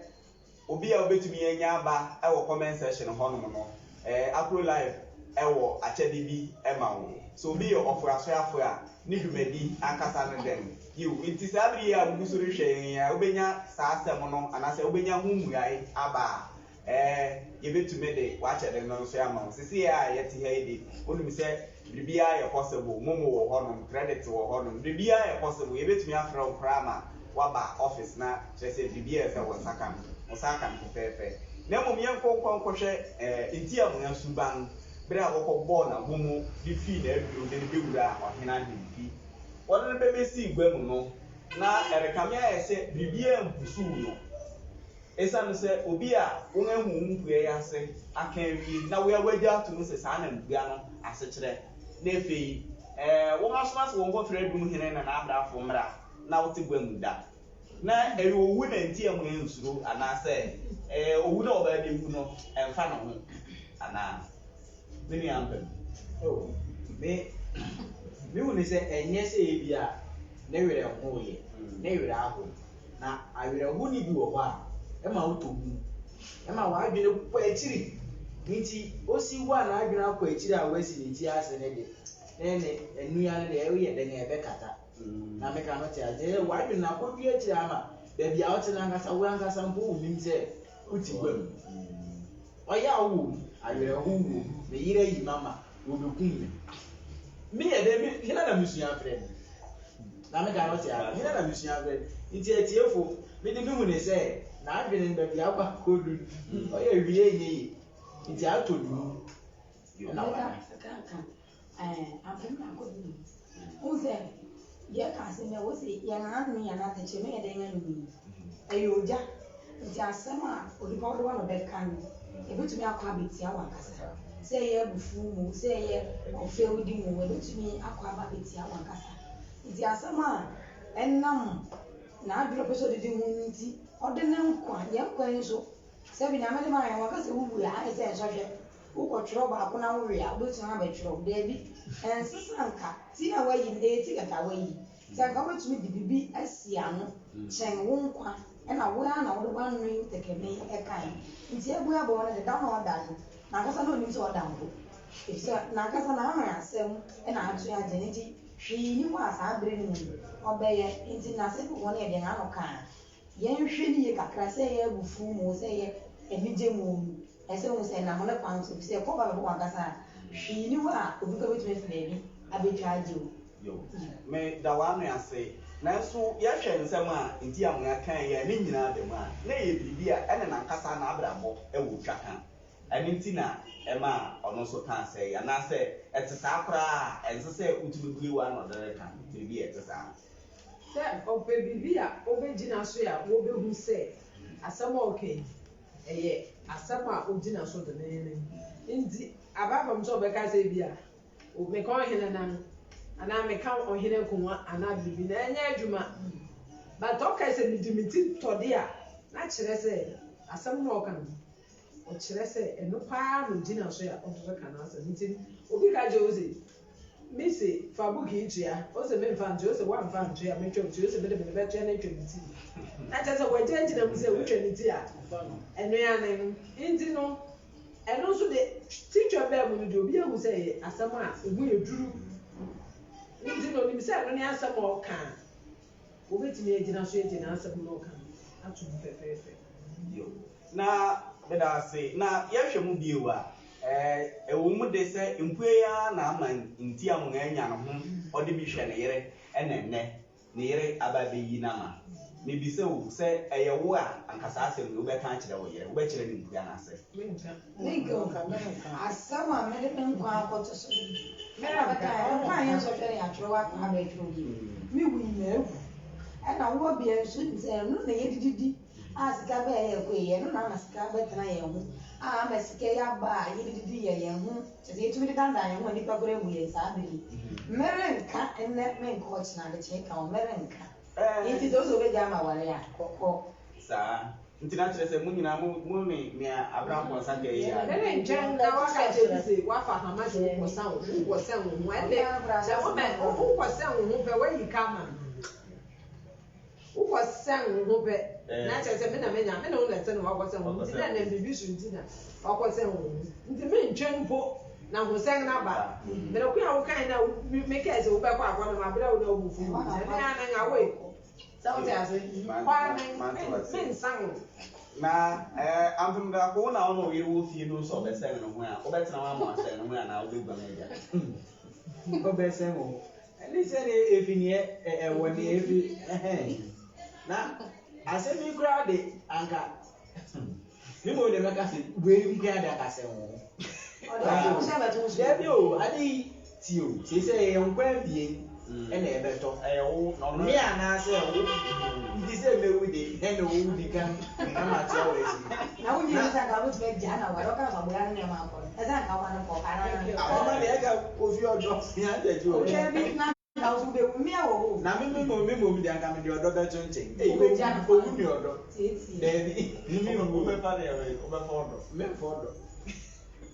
obi a obetumi anya aba wɔ comment section hɔnom no, eh, Akro Live wɔ akyɛde bi ma wo. Sɛ obi yɛ ɔfoasoafo a, ne dwumadi ankasa ne dɛn? Yiw, enti saa bere yi a wugu so rehwɛ yɛn yi a, wubenya saa asɛm no anaasɛ wubenya ho mmuae aba a, ɛɛ, yebetumi de w'akyɛde no nso ama wo. Seesei a yɛte ha yi de, wunim sɛ biribiara yɛ possible. Momo wɔ hɔnom, credit wɔ hɔnom, biribiara yɛ possible. Yebetumi afrɛ wo koraa ma woaba office na kyerɛ sɛ biribiara a ɛsɛ sɛ wo nsa ka no, wo nsa aka no fɛfɛɛfɛ. Na mmom yɛnkɔ nkɔ nkɔhwɛ ɛɛ, ntiamoa suban bere a wɔkɔbɔɔ n'abomu de fii n'aduro de no bewuraa ɔhene ahemfi. Wɔde no bebesii gua mu no, na ɛrekame ayɛ sɛ biribiara mpusuw no. Esiane sɛ obi a wɔahu wo mpua yi ase aka awie na wo ara woagye atom sɛ saa na mpua no ase kyerɛ, na afei wɔasoma sɛ wɔnkɔfrɛ Adum hene ne n'abrafo mmra na wote gua mu da. Na ɛyɛ owu na nti a moansuro anaasɛ owu na ɔbaa bewu no ɛmfa ne ho anaa? Me nua ampɛ me. Oh, me, me hu ne sɛ ɛnyɛ sɛ ebi a ne werɛ ho yɛ, ne werɛ aho. Na awerɛho no bi wɔ hɔ a, ɛma wotɔ hu, ɛma w'adwene kɔ akyiri. Nti osi hɔ a n'adwene akɔ akyiri a wasi ne ti ase ne de, ne ne nnua no deɛ woyɛ dɛn a ɛbɛkata. Na meka no te ase, w'adwene no akɔdu akyiri ama baabi a wote no ankasa, wo ankasa mpo wonnim sɛ wote gua mu. Ɔyaw wom, awerɛhow wom, me yere ayi m'ama, wobekum me. Meyɛ dɛn? Me, hena na misua frɛ no? Na meka no te ara, hena na misua frɛ no? Nti atiefo, me de mihu ne sɛ, n'adwene no baabi akɔ akodu no, ɔyɛ hwee ɛnyɛ yie. Nti atɔ dum. Ɛna wada. Kanka, ɛɛ, ampem na akɔ dum. Wohu sɛ, yɛka asɛm bi a, wose yɛn ano yɛn atɛkyɛ, mɛyɛ dɛn anom yi? Ɛyɛ ogya. Nti asɛm a onipa wode w'ano bɛka no, ebetumi akɔ abetia w'ankasa. Sɛ ɛyɛ abufuw mu, sɛ ɛyɛ ɔfɛwdi mu, ebetumi akɔ aba abetia w'ankasa. Nti asɛm a ɛnam n'adwene a ɔpɛ sɛ ɔde di ho no nti, ɔde ne nkwa, yɛn nkwa yi nso, sɛbi Nyame de maa yɛn, wanka sɛ wuwu a, ayɛ sɛ nsɔhwɛ. Wokɔtwerɛ baako na wowe a, wobɛtumi abɛtwerɛ. Daabi, ɛnsesa nka ti a woayi no, ɛyɛ ti kɛkɛ a woayi. Sɛ anka wobɛtumi de biribi asi ano kyɛn wo nkwa ɛna wo ara na wode w'ano yi tɛkɛmɛ yi kae. Nti abue abɔ no de, da no a ɔda no, n'ankasa na ɔnim sɛ ɔda mpo. Efisɛ n'ankasa n'ano asɛm na ato agye no nti hwee nni hɔ a saa bere no mu no ɔbɛyɛ. Nti n'asɛm wɔ no yɛ deɛ n'ano ka a, yɛnhwɛ no yie kakra sɛ ɛyɛ abufuo mu o, sɛ ɛyɛ anigye mu o, ɛsɛ sɛ wohu sɛ ɛnam ne kwan so. Efisɛ ɛkɔ ba bɛbɔ w'ankasa a, hwee nni hɔ a obi koraa bɛtumi afi baabi abɛtwa agye wo. Yo, me da w'ano ase. Nanso yɛhwɛ nsɛm a Ntiamoa kae yi a ne nyinaa da mu a, na ɛyɛ biribi a ɛne n'ankasa n'abrabɔ wɔ twaka. Ɛno nti na ɛmaa ɔno nso kaa sɛɛ, anaasɛ ɛte saa koraa a, ɛnsɛ sɛ wotumi bue w'ano de reka biribi a ɛte saa. Sɛ ɔpɛ biribi a obegyina so a wobehu sɛ asɛm a ɔreka yi, ɛyɛ asɛm a ogyina so denneennen nti, aba fam sɛ ɔbɛka sɛ ebia, Meka ɔhene nan anaa meka ɔhene akongua anaa biribi na ɛnyɛ adwuma. But ɔkae sɛ mede me ti tɔde a, na kyerɛ sɛ asɛm no a ɔka no, ɔkyerɛ sɛ ɛno paa na ogyina so a ɔde reka n'asɛm. Nti obi ka kyerɛ wo se, mise fa book yi tua, ose memfa ntua, ose woamfa antua a mɛtwa wo ti, ose mede mede bɛtua na atwa me ti. Na kyerɛ sɛ wagya agyina mu sɛ wotwa ne ti a, ɛno ara ne no. Nti no, Ɛno nso de, titwa baa mu no deɛ, obi ahu sɛ ɛyɛ asɛm a ɛmu yɛ duru. Nti no, onim sɛ ɛno ne asɛm a ɔka a, obetumi agyina so agye n'asɛm no a ɔka no atom fɛfɛɛfɛ. Bio. Na meda ase. Na yɛhwɛ mu bio a, ɛwɔ mu de sɛ mpue yi ara na ama Ntiamoa anya ne ho, ɔde bi hwɛ ne yere ɛna ɛnnɛ ne yere aba abɛyi no ama. Mebisa wo, sɛ ɛyɛ wo a, anka saa asɛm yi wobɛka akyerɛ wo yere? Wobɛkyerɛ no mpue anaasɛ? Menka. Menka o. Asɛm a mede me nkwa akɔto so yi, me na mɛka ɛ. Nkwa a yɛn nsɔhwɛ no yɛatwerɛ wɔ akwan abɛtwerɛ yi. Me wu yi, mawu. Ɛna wo ɔbea nso nim sɛ ɛno na yɛdididi a sika bɛyɛ yɛ kɔ yi, ɛno na ama sika bɛtena yɛn ho a ama sika yi aba a yɛdididi yɛ yɛn ho, kyerɛ sɛ yɛtumi de dandan yɛn ho a nnipa koraa mmu yɛn saa bere yi. Merenka nnɛ, merenka ɔkyena, adekyee ka ho, merenka. Enti sɛ wose wobɛgyaa me aware a, kɔ, kɔ. Saa. Nti na kyerɛ sɛ mo nyinaa mo mo ne nea Abrampɔnsa ka yi yɛ Ne ne nkyɛn na waka kyerɛ bi se wafa hama se wokɔsa wo wokɔsɛn wo ho ɛnde sɛ womɛ wokɔsɛn wo ho pɛ wayi ka ama no wokɔsɛn wo ho pɛ na kyerɛ sɛ me na menya me ne wo na ɛte na wakɔsɛn wo ho nti na ɛnam biribi so nti na wakɔsɛn wo ho nti mentwɛn mpo na hosɛn no aba mmerɛ ko a wokae na mekae sɛ wobɛkɔ akɔ no mabrɛ wo na wobu fu ɛne anan awoe Sɛ wote ase? Kɔ ara mensan wo. Na eh, Ampem-Darko, wo na wo ne wo yere wɔ fie no sɛ ɔbɛsɛn ne ho a, wobɛtena hɔ ama wasɛn ne ho anaa wobɛguan agya? Ɔbɛsɛn wo ho. Ɛne sɛ ne efi neɛ ɛwɔ neɛ efi ɛhɛn. Na asɛm yi koraa de anka me mmom de mɛka sɛ wei nkoa de anka sɛn wo ho. Ɔde asɛm hyɛ bɛto wo so. Dabi o, ade yi tie o, seesei ɛyɛ nkwa abien ɛna ɛbɛtɔ. Ɛyɛ wo na ɔno. Me anaasɛ wo. Nti sɛ mɛwu de, ɛna wo di kan na matoa w'akyi. Na wonnye nni sɛ anka wobɛtumi agyaa no aware, ɔka sɛ ɔboa no nneɛma akɔ no, ɛsɛ anka woma no kɔ anaa? Ɔma deɛ ɛka Kofi ɔdɔ nyantakyi o. Dabi, na anka wo nso wobɛwu, mmea wɔ hɔ o. Na me me mmom me mmom deɛ anka mede ɔdɔ bɛto nkyɛn. Ei, Wobɛgya no owu ne ɔdɔ. Tietie. Dabi, me nwu. Wobɛfa deɛ wei, wobɛfa ɔdɔ. Memfa ɔdɔ.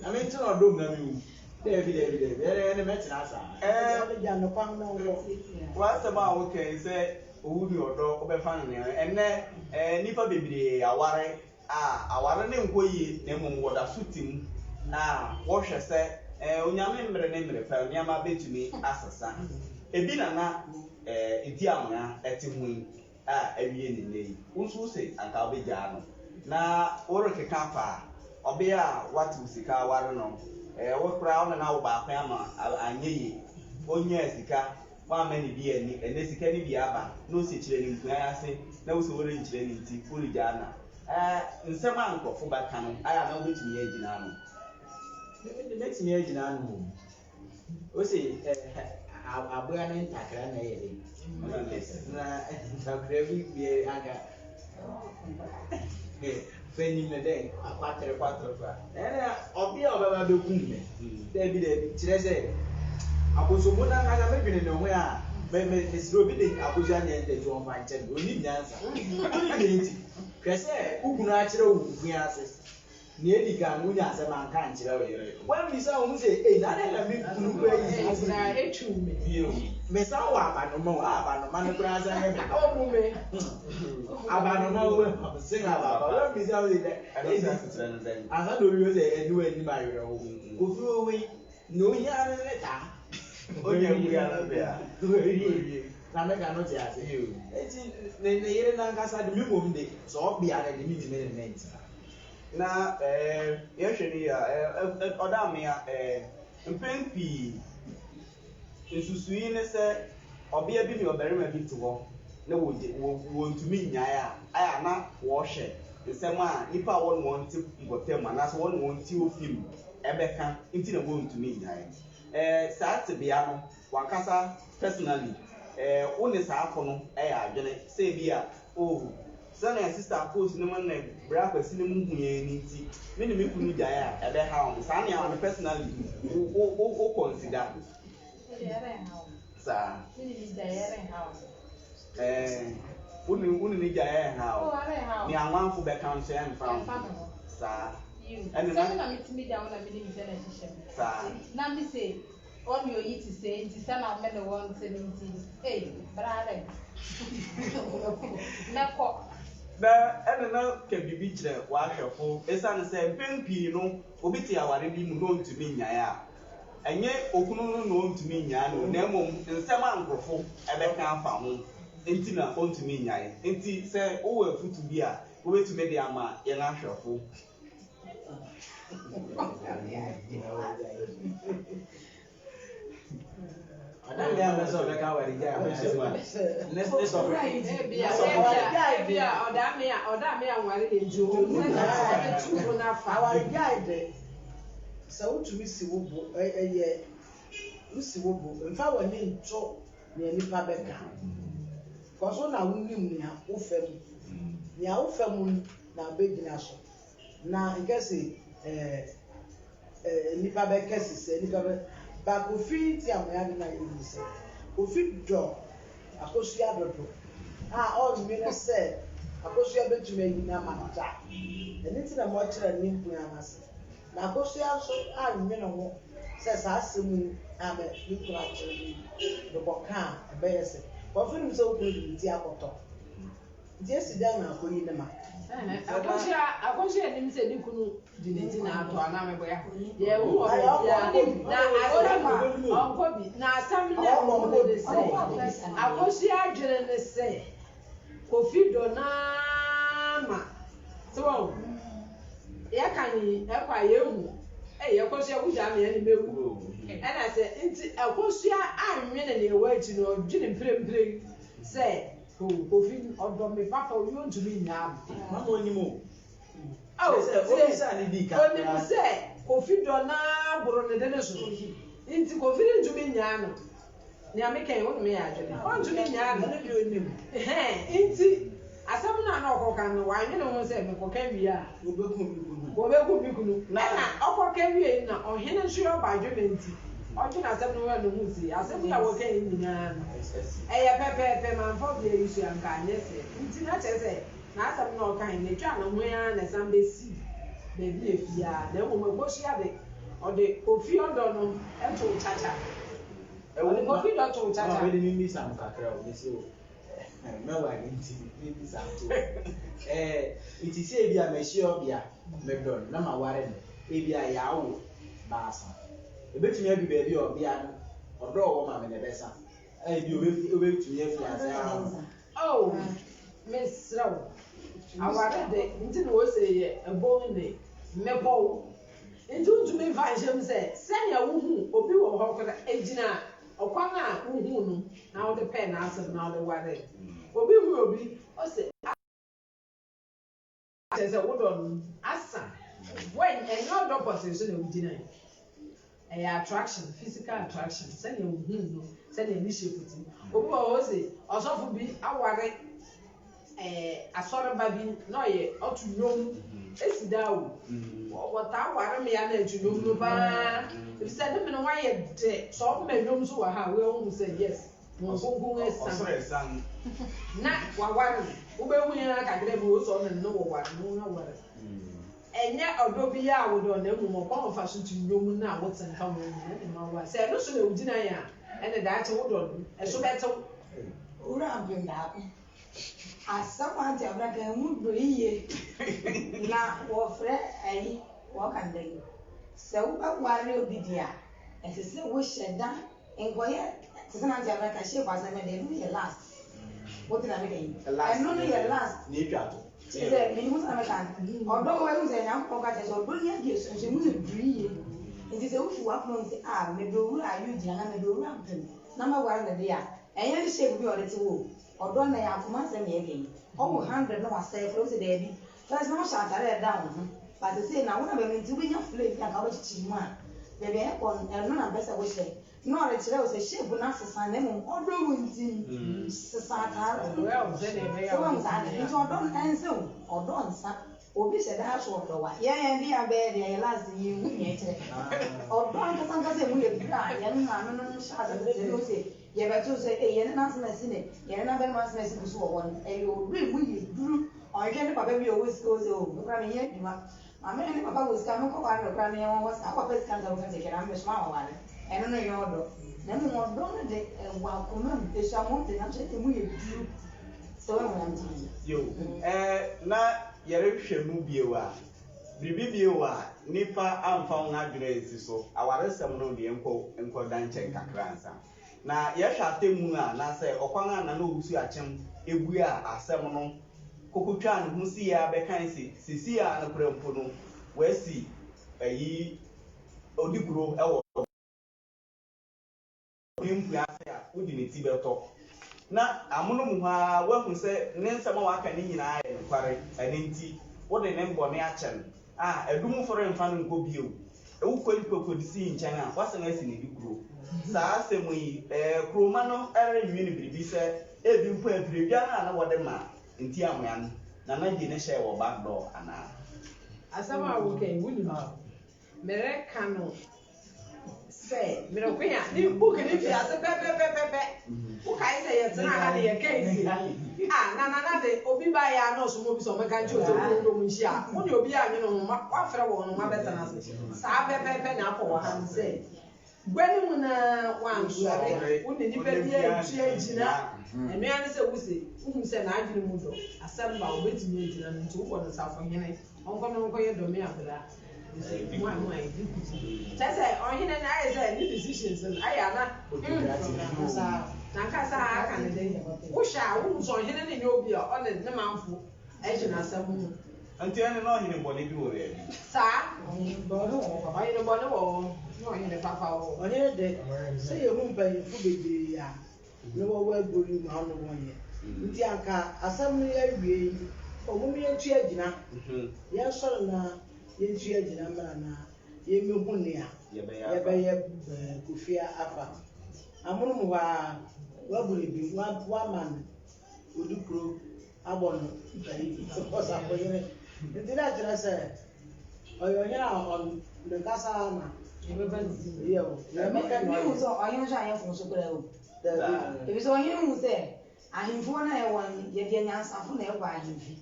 Na mentena ɔdɔ mu na menwu. Dabi, dabi, dabi, ɛnɛ ɛnɛ mɛtena saa. Ɛɛ, Wobɛgya no kwan na ɔnkɔ. w'asɛm a woka yi sɛ owu ne ɔdɔ wobɛfa no nea ɛnnɛ ɛɛ nnipa bebree aware a aware no nkɔ yie na mmom wɔda so te mu a wɔhwɛ sɛ ɛɛ Onyame mmere ne mmere pa nneɛma bɛtumi asesa. Ebi na na ɛɛ Ntiamoa ɛte ho yi a awie no nnɛ yi. Wo nso wose anka wobɛgyaa no na worekeka afa ɔbea a woatew sika aware no ɛɛ wo koraa wo ne no awo baako ama anyɛ yie ɔnyaa sika Woamma no bi anni, ɛnnɛ sika no bi aba na ose kyerɛ no mpuan ase na wose worenkyerɛ no nti woregyaa no a, ɛɛ nsɛm a nkurɔfo bɛka no ayɛ a na wobɛtumi agyina ano? Me de mɛtumi agyina ano mmom. Ose ɛɛ aboa ne ntakra na ɛyɛ den. Na ntakra bi deɛ anka Fɛ nim no dɛn? Akwatere kwatere koraa. Ɛna ɔbea a ɔbɛba abɛkum me. Dabi dabi, kyerɛ sɛ akosombo no ankasa medwene ne ho a, me me mesrɛ obi de akosua nyɛ ntɛkyi ɔmfa nkyɛ me, ɔnim nyansa. Wonim deɛ nti? Hwɛ sɛ wo kunu akyerɛ wo mfua ase. Nea edi kan no, wunya asɛm anka ankyerɛ wo yere. Woammisa wo ho sɛ, 'Ei, na adɛn na me kunu koraa yi saa asɛm yi? Etwiw me. Bio. Mesan wɔ abanoma o, a abanoma no koraa san yɛ me ba. Ommu me. Abanoma o, sen ababa. Woammisa wo sɛ, Ɛno nso asekyerɛ ne dɛn? Ansa na owie sɛ ɛne w'anim awerɛhow. Kofi wɔ yi, nea ohia ara ne taa. Onya wu ara bɛ a. Wawie. Na meka no te ase. Enti ne ne yere no ankasa de, me mmom de, sɛ ɔbea no de, mintumi ne no ntena. Na ɛɛ yɛhwɛ no yie a, ɛɛ ɔda mmea ɛɛ mpɛn pii nsusuwii ne sɛ ɔbea bi ne ɔbarima bi te hɔ na wɔgye wɔ wɔntumi nnyae a, ayɛ a na wɔhwɛ nsɛm a nnipa a wɔne wɔn te mpɔtam anaasɛ wɔne wɔn te ofi mu ɛbɛka nti na wɔntumi nnyae. Ɛɛ saa tebea no W'ankasa personally eh, wo ne saa fo no yɛ adwene sɛ ebi a oh, sɛnea Sister Coach nom ne Bra Kwasi nom hu yɛn no nti, me ne me kunu gyae a, ɛbɛhaw me. Saa nneɛma no personally wo wo wo wo consider? Me deɛ ɛrenhaw me. Saa. Me ne ne gyae ɛrenhaw me. Eh, wo ne wo ne ne gyae ɛnhaw Oh, ɛrenhaw me. Nea amanfo bɛka nso ɛmfa ho. Ɛmfa me ho. Saa. Yiw. Ɛne Sɛ na. me na metumi da ho na menim sɛ na ɛhyehyɛ me. Saa. Na me se Ɔne oyi te sɛɛ nti sɛ na me ne wɔn te no nti ei bra dɛn mɛkɔ. Na ɛne no ka biribi kyerɛ w'ahwɛfo. Esiane sɛ mpɛn pii no obi te aware bi mu na ontumi nnyae a, ɛnyɛ okunu no na ontumi nnyae no na mmom nsɛm a nkurɔfo bɛka afa ho nti na ontumi nnyae. Enti sɛ wowɔ afotu bi a wubetumi de ama yɛn ahwɛfo. Awaregyae de, sɛ wotumi si wo bo, ɛyɛ wosi wo bo, mfa w'ani nto nea nnipa bɛka. Because wo na wonim nea wofa mu. Nea wofa mu no na wobɛgyina so. Na nka se eh, eh, nnipa bɛka si sɛ nnipa bɛ ba Kofi nti a moyɛ ade no a yɛyi sɛ Kofi dɔ Akosua dodo a ɔnnwene sɛ Akosua bɛtumi ayi no ama no da. Ɛno nti na moakyerɛ ne nkua no ase. Na Akosua nso annwene ho sɛ saa asɛm yi a me me kunu akyerɛ me yi mekɔka a ɛbɛyɛ sɛ. Kofi nim sɛ wo kunu de ne ti akɔtɔ. Nti esi dɛn na akoyi ne ma? Akosua Akosua nim sɛ ne kunu de ne ti na atɔ anaa meboa. Yɛn hu wɔ baabiara na asɛm ɔnkɔ bi na asɛm na ɛwɔ mu ne sɛ Akosua adwene ne sɛ Kofi dɔ naa ma sɛ wɔn yɛka ne ɛkɔ a yɛn hu ɛyɛ Akosua wogyaa me ɛne mɛwu ɛna sɛ nti Akosua anwene nea ɛwɔ akyi no ɔdwene mprempren sɛ Oh Kofi ɔdɔ me papa oyi ontumi nnyaa me. Mama onim o. Oh Kyerɛ sɛ tie obisa ne di kan onim koraa. sɛ Kofi dɔ naa boro ne de ne so nti Kofi rentumi nnyaa no. Nea meka yi wo ne me yɛ adwene. Ɔntumi nnyaa no. Ɛno deɛ onim. Ɛhɛn nti asɛm no a na ɔkɔka no wannwene ho sɛ mekɔka wie a. Wɔbɛkum me kunu. Wɔbɛkum me kunu. Ɛna ɔkɔka wiei no na ɔhene nso yɛ ɔbadwemma nti ɔdwene asɛm no ho a na ohuu se asɛm yi a wɔka yi nyinaa no ɛyɛ pɛpɛɛpɛ mamfa ɔbea yi so a anka anyɛ sɛɛ. Nti na kyerɛ sɛ n'asɛm no a ɔkae no etwaa ne ho ara na ɛsan besii baabi a efi ara na mmom Akosua de ɔde Kofi ɔdɔ no too kyakya. Ɔde Kofi dɔ too kyakya. Mama wei de memmisa mo kakra o, mese o. Mɛware nti mebisa nto. Ɛɛ nti sɛ ebi a mahyia ɔbea, medɔ no na maware no, ebi a yɛawo baasa. Ebetumi adu baabi a ɔbea no ɔdɔ a ɔwɔ ma me no ɛbɛsa. Ebi obetumi afi ase awo. Oh, mesrɛ wo, aware de nti na wose yɛ ɛbon ne mmepɔw. Nti wontumi mfa nhyɛ mu sɛ sɛnea wuhu obi wɔ hɔ koraa egyina ɔkwan a wuhuu no na wode pɛɛ n'asɛm na wode waree no. Obi hu obi, ose, Ah, kyerɛ sɛ wodɔ no asa. When ɛnyɛ ɔdɔ pɔtee so na wugyinae. Ɛyɛ attraction, physical attraction, sɛnea wuhuu no, sɛnea ne shape te. Obi wɔ hɔ ose ɔsɔfo bi aware ɛɛ asɔreba bi na ɔyɛ ɔto nnwom esi daa o. Wɔtaa ware mmea na ɛto nnwom no paa efisɛ ne mene wayɛ dɛ sɛ ɔma nnwom so wɔ ha a woahu sɛ yes wɔn nkonkon asiane na waware no wobɛhu yɛn ara kakra bi wɔ sɛ ɔne no wɔware no wɔaware. Ɛnyɛ ɔdɔ bi a wodɔ na mmom ɔkwan a ɔfa so to nnwom no a wote nka wɔ mu no na ɛma wo a. Sɛ ɛno so na wugyina yɛ a, ɛnde daakye wo dɔ no, ɛso bɛtew. Owura Ampem Daako, asɛm a Auntie Abena ka emu dɔ yiye. Na wɔfrɛ ayi, wɔka no dɛn? Sɛ wobɛware obi deɛ a, ɛsɛ sɛ wohyɛ da nkɔyɛ te sɛ na Auntie Abena ka shape asɛm no deɛ, ɛno no yɛ last. Wote nea meka yi? Ɛno no yɛ last. Nea etwa to. Kyerɛ sɛ, menim sɛ na mɛka no. Ɔdɔ wɔ hɔ, sɛ Nyankopɔn ka kyerɛ sɛ ɔdɔ ni adeɛ so nso emu yɛ duru yie. Nti sɛ wofi w'akoma mu sɛ, ah, medɔ owura Ayugyina anaa medɔ owura Mpem na mɛware no deɛ a, ɛnyɛ ne shape bi a ɔde te hɔ o. Ɔdɔ no, ɛyɛ akoma asɛm na yɛka yi. Ɔwo hundred na wasɛe koraa, wose daabi. First na wohyɛ atare a ɛda wo ho, but sesei no, awo no aba mu nti wobɛnya flare bi a anka wobɛkyekyere mu a, baabi a yɛkɔ no, ɛno na mepɛ sɛ wohyɛ. Na ɔrekyerɛ wo sɛ shape no asesa na mmom ɔdɔ wo nti sesa ataare no. Sɛ woahu saa ade no nti ɔdɔ no ɛnsɛ o, ɔdɔ nsa. Obi hyɛ da so ɔdɔ wa. Yɛn yɛn de abɛyɛ deɛ yɛ last yɛn hu nea ɛkyerɛ. Ɔdɔ ankasa ankasa emu yɛ duru a yɛn maame nom hyɛ ase tete no sɛ yɛbɛto sɛ ei yɛn nana asɛm asi ne yɛn nana bɛrima asɛm asi gu so wɔ hɔ no ɛyɛ ɔdɔ emu yɛ duru. Ɔnhwɛ ne papa bi a ɔwɔ sika o sɛ o me koraa menyɛ adwuma. Maame ne ne papa wɔ sika menkɔ ware no koraa no yɛn wɔ hɔ saa papa sika nka woka sɛ hwɛ na me mesoma waware ɛno no nyɛ ɔdɔ na mmom ɔdɔ no de ɛwɔ akoma mu esua mmom de nanso emu yɛ duru sɛ woahu na mete yi. Yo, ɛɛ na yɛrehwɛ mu bio a, biribi bio a nnipa amfa wɔn adwene ansi so, awaresɛm no deɛ nkɔ nkɔda nkyɛn kakra ansa. Na yɛhwɛ atemmu a anaasɛ ɔkwan a Nana Owusu Akyem buaa asɛm no kokotwaa ne ho sii ara bɛkae se seesei ara no koraa mpo no wasi ayi odikuro wɔ ne mpua ase a wode ne ti bɛtɔ. Na amono mu hɔ ara woahu sɛ ne nsɛm a waka no nyinaa yɛ nokware, ɛno nti wode ne bɔne akyɛ no. A Adumfo remfa no nkɔ bio. Wokɔ nipa kodisii nkyɛn a, woasan asi no adukuro. Saa asɛm yi, kurowma no rennwene biribi sɛ ebi mpo apiradwa no a na wɔde ma ntiamoa no, Nana gye no hyɛɛ wɔ back door anaa? Asɛm a woka yi, wonim? Mereka no sɛ mereko a, ne book no fi ase pɛpɛpɛpɛpɛ. Wokae sɛ yɛtenaa ha na yɛkae se, ah, na Nana de, obi baeɛ a na ɔsoma obi sɛ ɔmmɛka nkyerɛ wo sɛ wo ne wo dɔm nhyia a, wo ne obiara nnwene ho ma woafrɛ wɔn no wɔabɛtena ase. Saa pɛpɛɛpɛ na akɔ wɔ ha no sɛ, gua no mu no ara woansɔre, wo ne nipa biara antu agyina. Ɛno ara ne sɛ wose, wohu sɛ n'adwene mu dɔ, asɛm ba a, ɔbɛtumi agyina no nti wobɔ no safohene. Ɔnkɔ na ɔnkɔyɛ dɔme abra sɛ mo a mo ayɛ di kuti. Kyɛ sɛ ɔhene no ayɛ sɛ ne decisions no ayɛ ana mm nankasa aka ne den. Wohwɛ a wohu sɛ ɔhene no nyɛ obi a ɔne ne manfo ɛdwene asɛm ho. Nti ɛne na ɔhene bɔne bi wɔ baabi. Saa ɔhene bɔne wɔ hɔ ɔhene bɔne wɔ hɔ na ɔhene papa wɔ hɔ. Ɔhene de, sɛ yɛhu mpanyimfo bebree a na wɔwɔ agoru yi mu a ɔno wɔnyɛ. Nti anka asɛm no yɛ awiei yi, o mom yɛntu agyina, yɛnsɔre na yɛntu agyina mmra na yɛmmɛhu nea yɛbɛyɛ Kofi afa. Amonom hɔ ara, wabu no bem, wama no odukuro abɔ no ɔsafohene. Nti na kyerɛ sɛ ɔyɛ ɔhene a ɔno ne kasa ara na yɛ o. Mehu sɛ ɔhene nso anyɛ mfomso koraa o. Efisɛ ɔhene hu sɛ ahemfo no a ɛwɔ no, yɛde anyansafo na ɛkɔ ahemfi.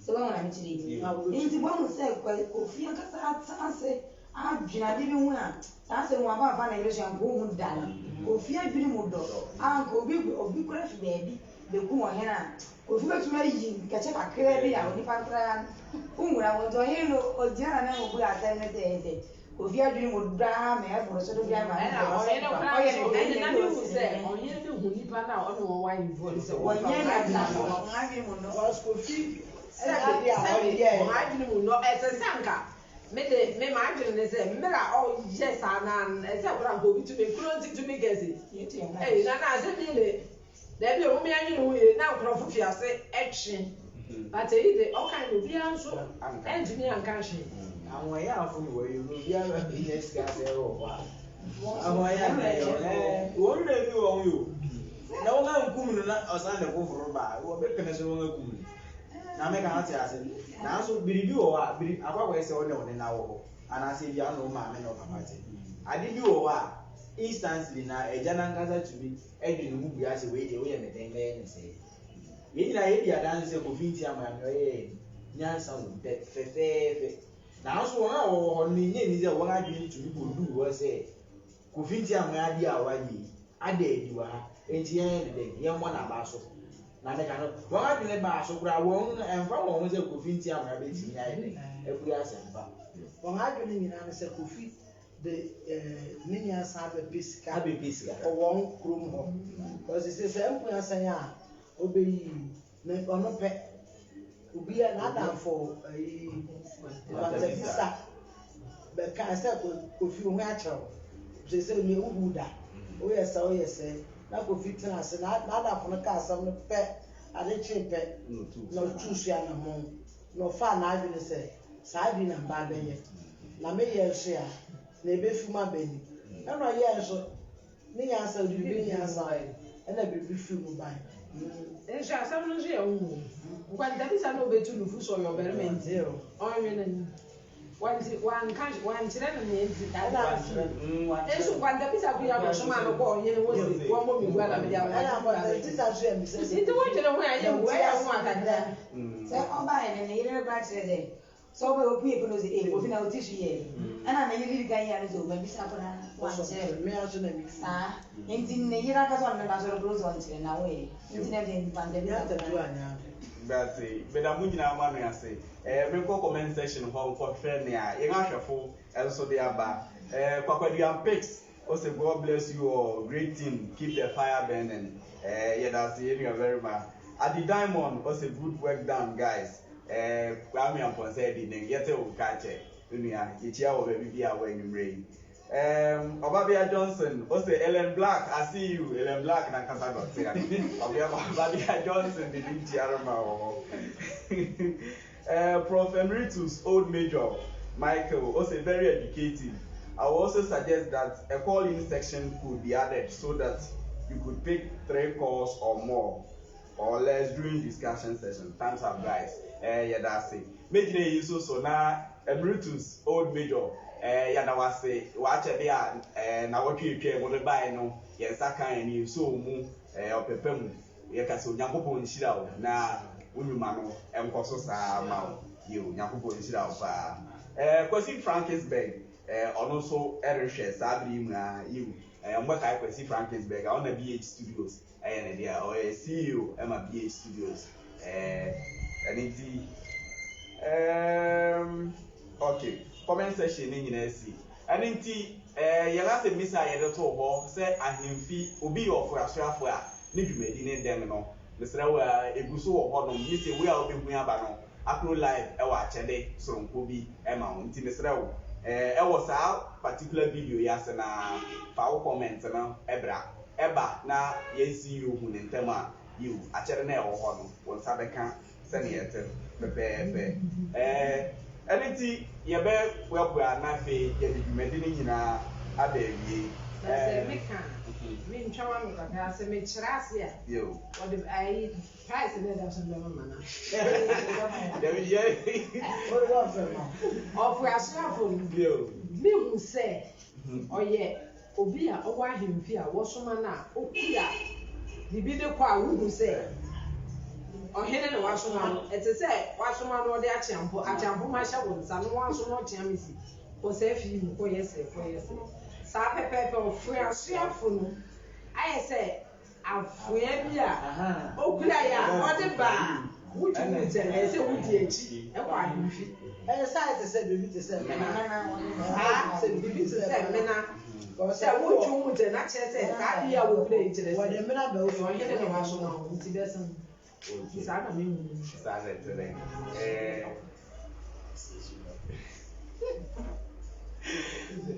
Sɛ woahu na mekyerɛ yi. Nti woahu sɛ Kofi ankasa atena ase adwene ade bi ho a, saa asɛm wamfa amfa ne yere so a, anka onhu da no. Kofi adwene mu dɔ a anka obi obi koraa fi baabi bekum ɔhene a, Kofi betumi ayi nkɛkyɛ kakraa bi a onipa no koraa nwura ho. Nti ɔhene no ogyina n'anan mu buu asɛm no sɛ ɛyɛ sɛ Kofi adwene mu dɔ ara ma ɛboro so dodo ama Ɛna ɔhene no koraa nso ɛne na mehu sɛ ɔhene no hu nipa no a ɔne wɔn wɔ ahemfie no sɛ wɔnyɛ wɔmfa wɔn nyansafo, wɔn adwene mu nnɔ. Because Kofi Sɛbe, ade a sɛbe, ɔyɛɛ. wɔn adwene mu nnɔ. Ɛsɛ sɛ anka me de, me m'adwene ne sɛ mmerɛ a ɔyɛ saa no ara no, ɛsɛ sɛ koraa anka obi tumi, kuro nti tumi ka se, Ei, Nana asɛm yi de, Dabi o, momma yɛnnwene ho yie na nkurɔfo fi ase twe. But eyi de, ɔkae no obiara nso antumi anka hwee. Ahoɔyaafo na wɔyɛ no, obiara bɛnya sika sɛ ɛwɔ hɔ a. Ahoɔyaa na ɛyɛ wɔn. Wɔn werɛ fi wɔn ho o. Na wɔn ankum no na ɔsan de foforo ba a, wɔbɛpene so na wɔn akum no. Na meka no te ase. Nanso biribi wɔ hɔ a, biri akɔ akɔyɛ sɛ wo ne wo nena wɔ hɔ anaasɛ ebia wo ne wo maame ne wo papa te. Ade bi wɔ hɔ a, instantly na agya no ankasa tumi Ɛdwene ho bua sɛ, Wei deɛ, woyɛ me dɛn? Mɛyɛ no sɛɛ. Yɛn nyinaa yɛdi adanse sɛ Kofi Nti Amoah nea ɔyɛeɛ no, nyansa wom pɛ, fɛfɛɛfɛ. Nanso wɔn a wɔwɔ hɔ no, minnye nni sɛ wɔn adwene tumi koduu hɔ sɛ Kofi Ntiamoa ade a wayɛ yi ada adi wɔ ha, enti yɛnyɛ no dɛn? Yɛmmɔ n'aba so. Na meka no, wɔn adwene baa so koraa, wɔn no, ɛmfa wɔn ho sɛ Kofi Ntiamoa betumi ayɛ dɛn abue asɛmpa. Wɔn adwene nyinaa ne sɛ Kofi de ne nyansa abɛpɛ sika Abɛpɛ sika. wɔ wɔn kurom hɔ. Because sɛ saa mpuasan a obeyi Ne ɔno pɛ. Obiara n'adamfo ayi Kwantabisa bɛkaa sɛ Kofi wo ho akyerɛ wo. Seesei nea wohu da. Woyɛ sɛ woyɛ sɛ. Na Kofi tena ase. N'adamfo no kaa asɛm no pɛ, ade kyee pɛ na ɔtuu so anammɔn. Na ɔfaa n'adwene sɛ saa ade yi na meba abɛyɛ. Na meyɛ nso a, nea ebefi mu aba ni. Ɛna ɔyɛɛ nso. Ne nyansa, ɔde biribi ne nyansa ɛna biribi firi mu bae. Nso asɛm no nso yɛ wo o. Nkwantabisa na obetu no fo sɛ ɔyɛ ɔbarima nti ɔnwene no. Wanti wanka wankyerɛ no nea nti ade no sii. Nso nkwantabisa ko yi abɛsoma no kɔɔ ɔhene hɔ se wɔmmɔ me gua na mede ahoɔden kura nkwantabisa nso yɛ mesɛ sɛ Nti wodwene ho a ɛyɛ hu ɛyɛ ho akakra. Sɛ ɔbaeɛ no ne yere no koraa kyerɛ sɛ Sɛ ɔbɛ opue pɛ na ɔse ee Kofi na wote su yɛ ɛna ne yere di kan yia no sɛ mabisa koraa wankyerɛ me saa nti ne yere ankasa ɔne no ba asɔre koraa ɔse ɔnkyerɛ na woyɛ nti na ɛdeɛ nipa ntabisa koraa. Dase, meda mo nyinaa mo ano ase. Eh, menkɔ comment section hɔ nkɔhwɛ nea yɛn ahwɛfo nso de aba. Eh, Kwakwaduan Pics ose God bless you all, great team, keep the fire burning. Eh, yɛda ase yɛn nuabarima. Adi Diamond ose good work done guys. Eh, Kwame Amponsah adi ne yɛte wo nka akyɛ, me nua, yɛkyia wɔ baabi bi a wɔ anwummerɛ yi. Um, Ɔbabea Johnson, ose Ellen Black, I see you, Ellen Black nankasa dɔte a. Ɔbea Ɔbabea Johnson de ne nkyia rema wɔ hɔ. Eh, Prof Emeritus Old Major Michael, ose very educative. I will also suggest that a call-in section could be added so that you could pick three calls or more. Or less during discussion session. Thumbs up guys. Eh, yɛda ase. Mɛgyina eyi nso so na Emeritus Old Major, eh, yɛda wo ase. W'akyɛde a eh, nawɔtwe atwam wode bae no, yɛn nsa ka yɛn yɛsoo mu eh, ɔpɛpɛ mu. Yɛka sɛ Onyankopɔn nhyira wo na wo nnwuma no nkɔ so saa ma wo. Yiw, Onyankopɔn nhyira wo paa. Eh, Kwasi Frankisberg, eh, ɔno nso rehwɛ saa bere yi mu ara. Yiw, eh, mobɛkae Kwasi Frankisberg a ɔna BH Studios ɛyɛ ne dea ɔyɛ CEO ɛma BH Studios ɛɛ ɛne nti ɛɛm okay comment section ne nyinaa si ɛne nti ɛɛ yɛn asɛm bisa a yɛde too hɔ sɛ ahemfi obi yɛ ɔforasoafo a ne dwumadi ne dɛn no mesrɛ wo a egu so wɔ hɔnom ne sɛ wei a wobɛhu aba no Akro Live ɛwɔ akyɛde soronko bi ɛma wo nti mesrɛ wo ɛɛ ɛwɔ saa particular video yi ase na fa wo comment no ɛbra. Ɛba na yɛn CEO hu no ntɛm a, yiw, akyɛde no a ɛwɔ hɔ no, wo nsa bɛka sɛnea ɛte no pɛpɛɛpɛ. Ɛɛ, ɛno nti yɛbɛboaboa na afei yɛde dwumadi no nyinaa aba awiei. Na sɛ Ɛɛ, meka a, mentwa w'ano kakra, sɛ mekyerɛ ase a, yiw. wɔde ayi price no a ɛda so no bɛma me anaa? Dabi, yɛ. Wode wɔmfrɛ ma wo. Ɔfoasoafo no, Yiw. mehu sɛ ɔyɛ Obi a ɔwɔ ahemfie a wɔsoma no a okura biribi de kɔ a wuhu sɛ ɔhene na wasoma no. Ɛte sɛ wasoma no ɔde akyeampo, akyeampoma ahyɛ wo nsa na wasoma ɔkyeame si kɔ saa fi yi mu kɔyɛ sɛɛ kɔyɛ sɛɛ. Saa pɛpɛɛpɛ ɔfoasoafo no ayɛ sɛ Afoa bi a okurae a ɔde ba a, wotumi hu sɛ ɛsɛ sɛ wodi akyi kɔ ahemfi. Ɛyɛ sɛ ayɛ te sɛ biribi te sɛ mena. Saa, Sɛ biribi te sɛ mena. Sɛ wotwe wo mu kyerɛ na kyerɛ sɛ saa ade yi a wokura yi kyerɛ sɛ Wɔde mena ba wo ɛyɛ ɔhene na wasoma wo nti bɛsen. Nti saa na mehu no. Saa na ɛte dɛ. Ɛɛ.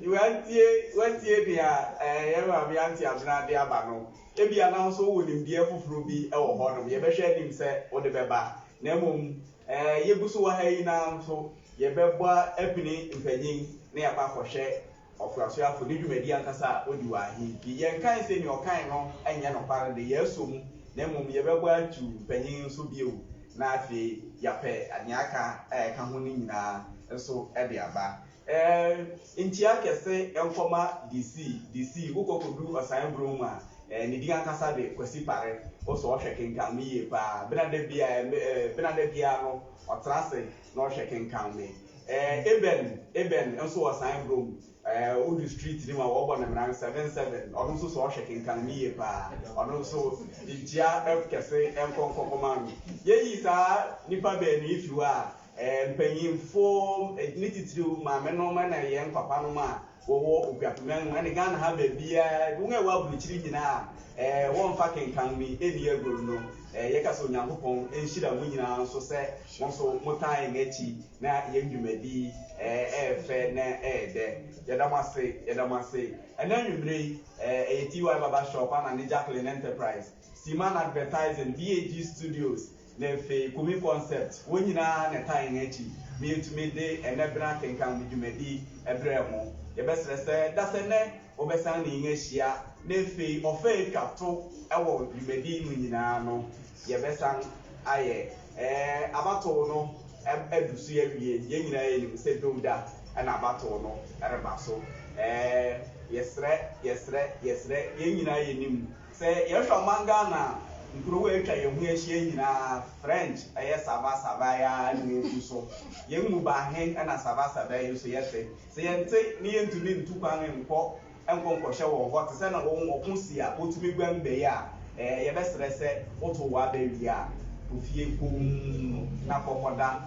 Wantie wantie nea ɛɛ yɛn maame Auntie Abena de aba no. Ebia na nso wowɔ nimdeɛ foforɔ bi wɔ hɔnom. Yɛbɛhwɛ anim sɛ wode bɛba. Na mmom ɛɛ yɛgu so wɔ ha yi na nso yɛbɛbɔ apini mpanyin na yɛakɔ akɔhwɛ Ɔfoasoafo ne dwumadi ankasa a odi wɔ ahemfi. Yɛnkae sɛ nea ɔkae no nyɛ nokware de, yɛasɔ mu, na mmom yɛbɛbɔ atu mpanyin nso bio, na afei yɛapɛ nea aka a ɛka ho no nyinaa nso de aba. Ɛɛ, nkyia kɛse nkɔma DC. DC, wokɔ kodu Ɔsan Brom mu a, ɛɛ, ne din ankasa de Kwasi Pare. Wo so ɔhwɛ kenkan me yie paa. Benada biara, ɛɛ, Benada biara no, ɔtra ase na ɔhwɛ kenkan me. Ɛɛ Eben Eben nso wɔ san brom. Ɛɛ wodu street no mu a wɔbɔ no mmran 77. Ɔno nso sɛ ɔhwɛ kenkan no yie paa. Ɔno nso nkyia kɛse nkɔ nkɔkɔma no. Yɛyi saa nnipa baanu yi fi hɔ a, ɛɛ mpanyimfo ne titiriw maamenom ne yɛn papanom a wɔwɔ Okuapemman mu ne Ghana ha baabiara, wɔn a ɛwɔ aburokyiri nyinaa a ɛɛ wɔmfa kenkan mi nni agoru no, ɛɛ yɛka sɛ Onyankopɔn nhyira mo nyinaa nso sɛ mo nso motaa yɛn akyi na yɛn dwumadi yi ɛɛ ɛyɛ fɛ na ɛyɛ dɛ. Yɛda mo ase, yɛda mo ase. Ɛnnɛ anwummere yi, ɛɛ ɛyɛ TY Barber Shop ana ne Jacqueline Enterprise, Seaman Advertising, BAG Studios, na afei Kumi Concept, wɔn nyinaa na ɛtaa yɛn akyi ma yɛtumi de ɛnnɛ bere akenkan mu dwumadi brɛɛ mo. Yɛbɛsrɛ sɛ dasɛ nnɛ wobɛsan ne yɛn ahyia na afei ɔfɛ a etwa to wɔ dwumadi yi mu nyinaa no yɛbɛsan ayɛ. Ɛɛ abatow no adu so awie. Yɛn nyinaa yɛnim sɛ Dowda na abatow no reba so. Ɛɛ yɛsrɛ, yɛsrɛ, yɛsrɛ, yɛn nyinaa yɛnim sɛ yɛhwɛ ɔman Ghana a, nkurow a atwa yɛn ho ahyia nyinaa, French ɛyɛ sava sava yi ara na ɛgu so. Yɛn mu baahe na sava sava yi nso yɛte? Sɛ yɛnte na yɛntumi ntu kwan nkɔ nkɔ nkɔhyɛ wɔn hɔ te sɛ na wɔn ɔko si a wotumi guan bɛyɛ a, ɛɛ yɛbɛsrɛ sɛ wotow w'aba wie a, kɔ fie komm na kɔ kɔda.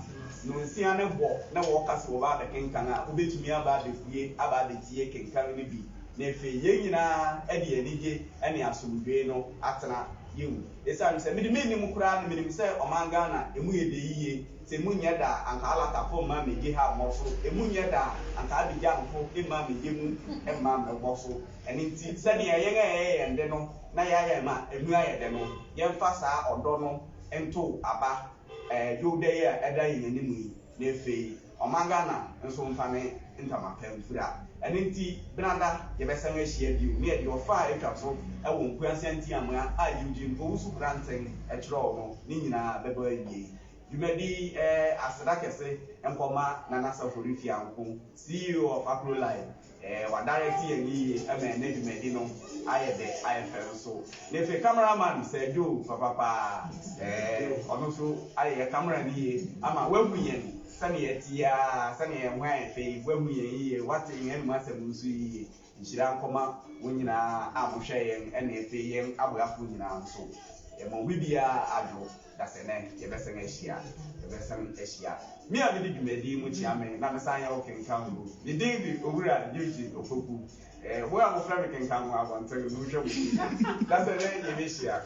Nnɔnsia no bɔ na wɔka sɛ wɔba abɛkenkan a, wobetumi aba abepue aba abetie kenkan no bi na afei yɛn nyinaa de anigye ne asomdwoe no atena. Yiw, esiane sɛ mede minnim koraa no minim sɛ ɔman Ghana emu yɛ dɛ yiye. Sɛ emu nyɛ dɛ a, anka Alatafo mma mmegye ha mmɔ so. Emu nyɛ dɛ a, anka Abidjanfo mma mmegye mu mma mmɛbɔ so. Ɛno nti, sɛnea yɛn a ɛyɛ yɛn de no na yɛayɛ ma emu ayɛ dɛ no, yɛmfa saa ɔdɔ no ntow aba Dwowda yi a ɛda yɛn anim yi, na afei ɔman Ghana nso mfa ne ntama pa mfira. Ɛno nti, Benada yɛbɛsan ahyia bio ne yɛde ɔfa a etwa to wɔ Nkuansia Ntiamoa a Eugene Owusu Koranteng kyerɛw no ne nyinaa bɛba awiei. Dwumadi yi aseda kɛse nkɔma Nana Safori Fianko, CEO of Acrolife. Wadirect yɛn yiye ma ɛnnɛ dwumadi no ayɛ dɛ ayɛ fɛ nso. Na afei cameraman Sir Joe papapaa, ɔno nso ayɛ camera no yie ama wahu yɛn sɛnea yɛte yi ara, sɛnea yɛn ho ayɛ fɛ yi, wahu yɛn yiye, wate yɛn anom asɛm nso yiye. Nhyira nkɔma mo nyinaa a mohwɛ yɛn ɛna afei yɛn aboafo nyinaa nso. Yɛma obi biara adwo. Dasɛ nɛ yɛbɛsan ahyia, yɛbɛsan ahyia. Me a medi dwumadi yi mu kyea me na mesan yɛ wo kenkanfo. Me din de Owura Eugene Opoku. Eh, mo a mofrɛ me kenkanfo abɔnten no, monhwɛ mo ti. Dasɛ nɛ yɛbɛhyia.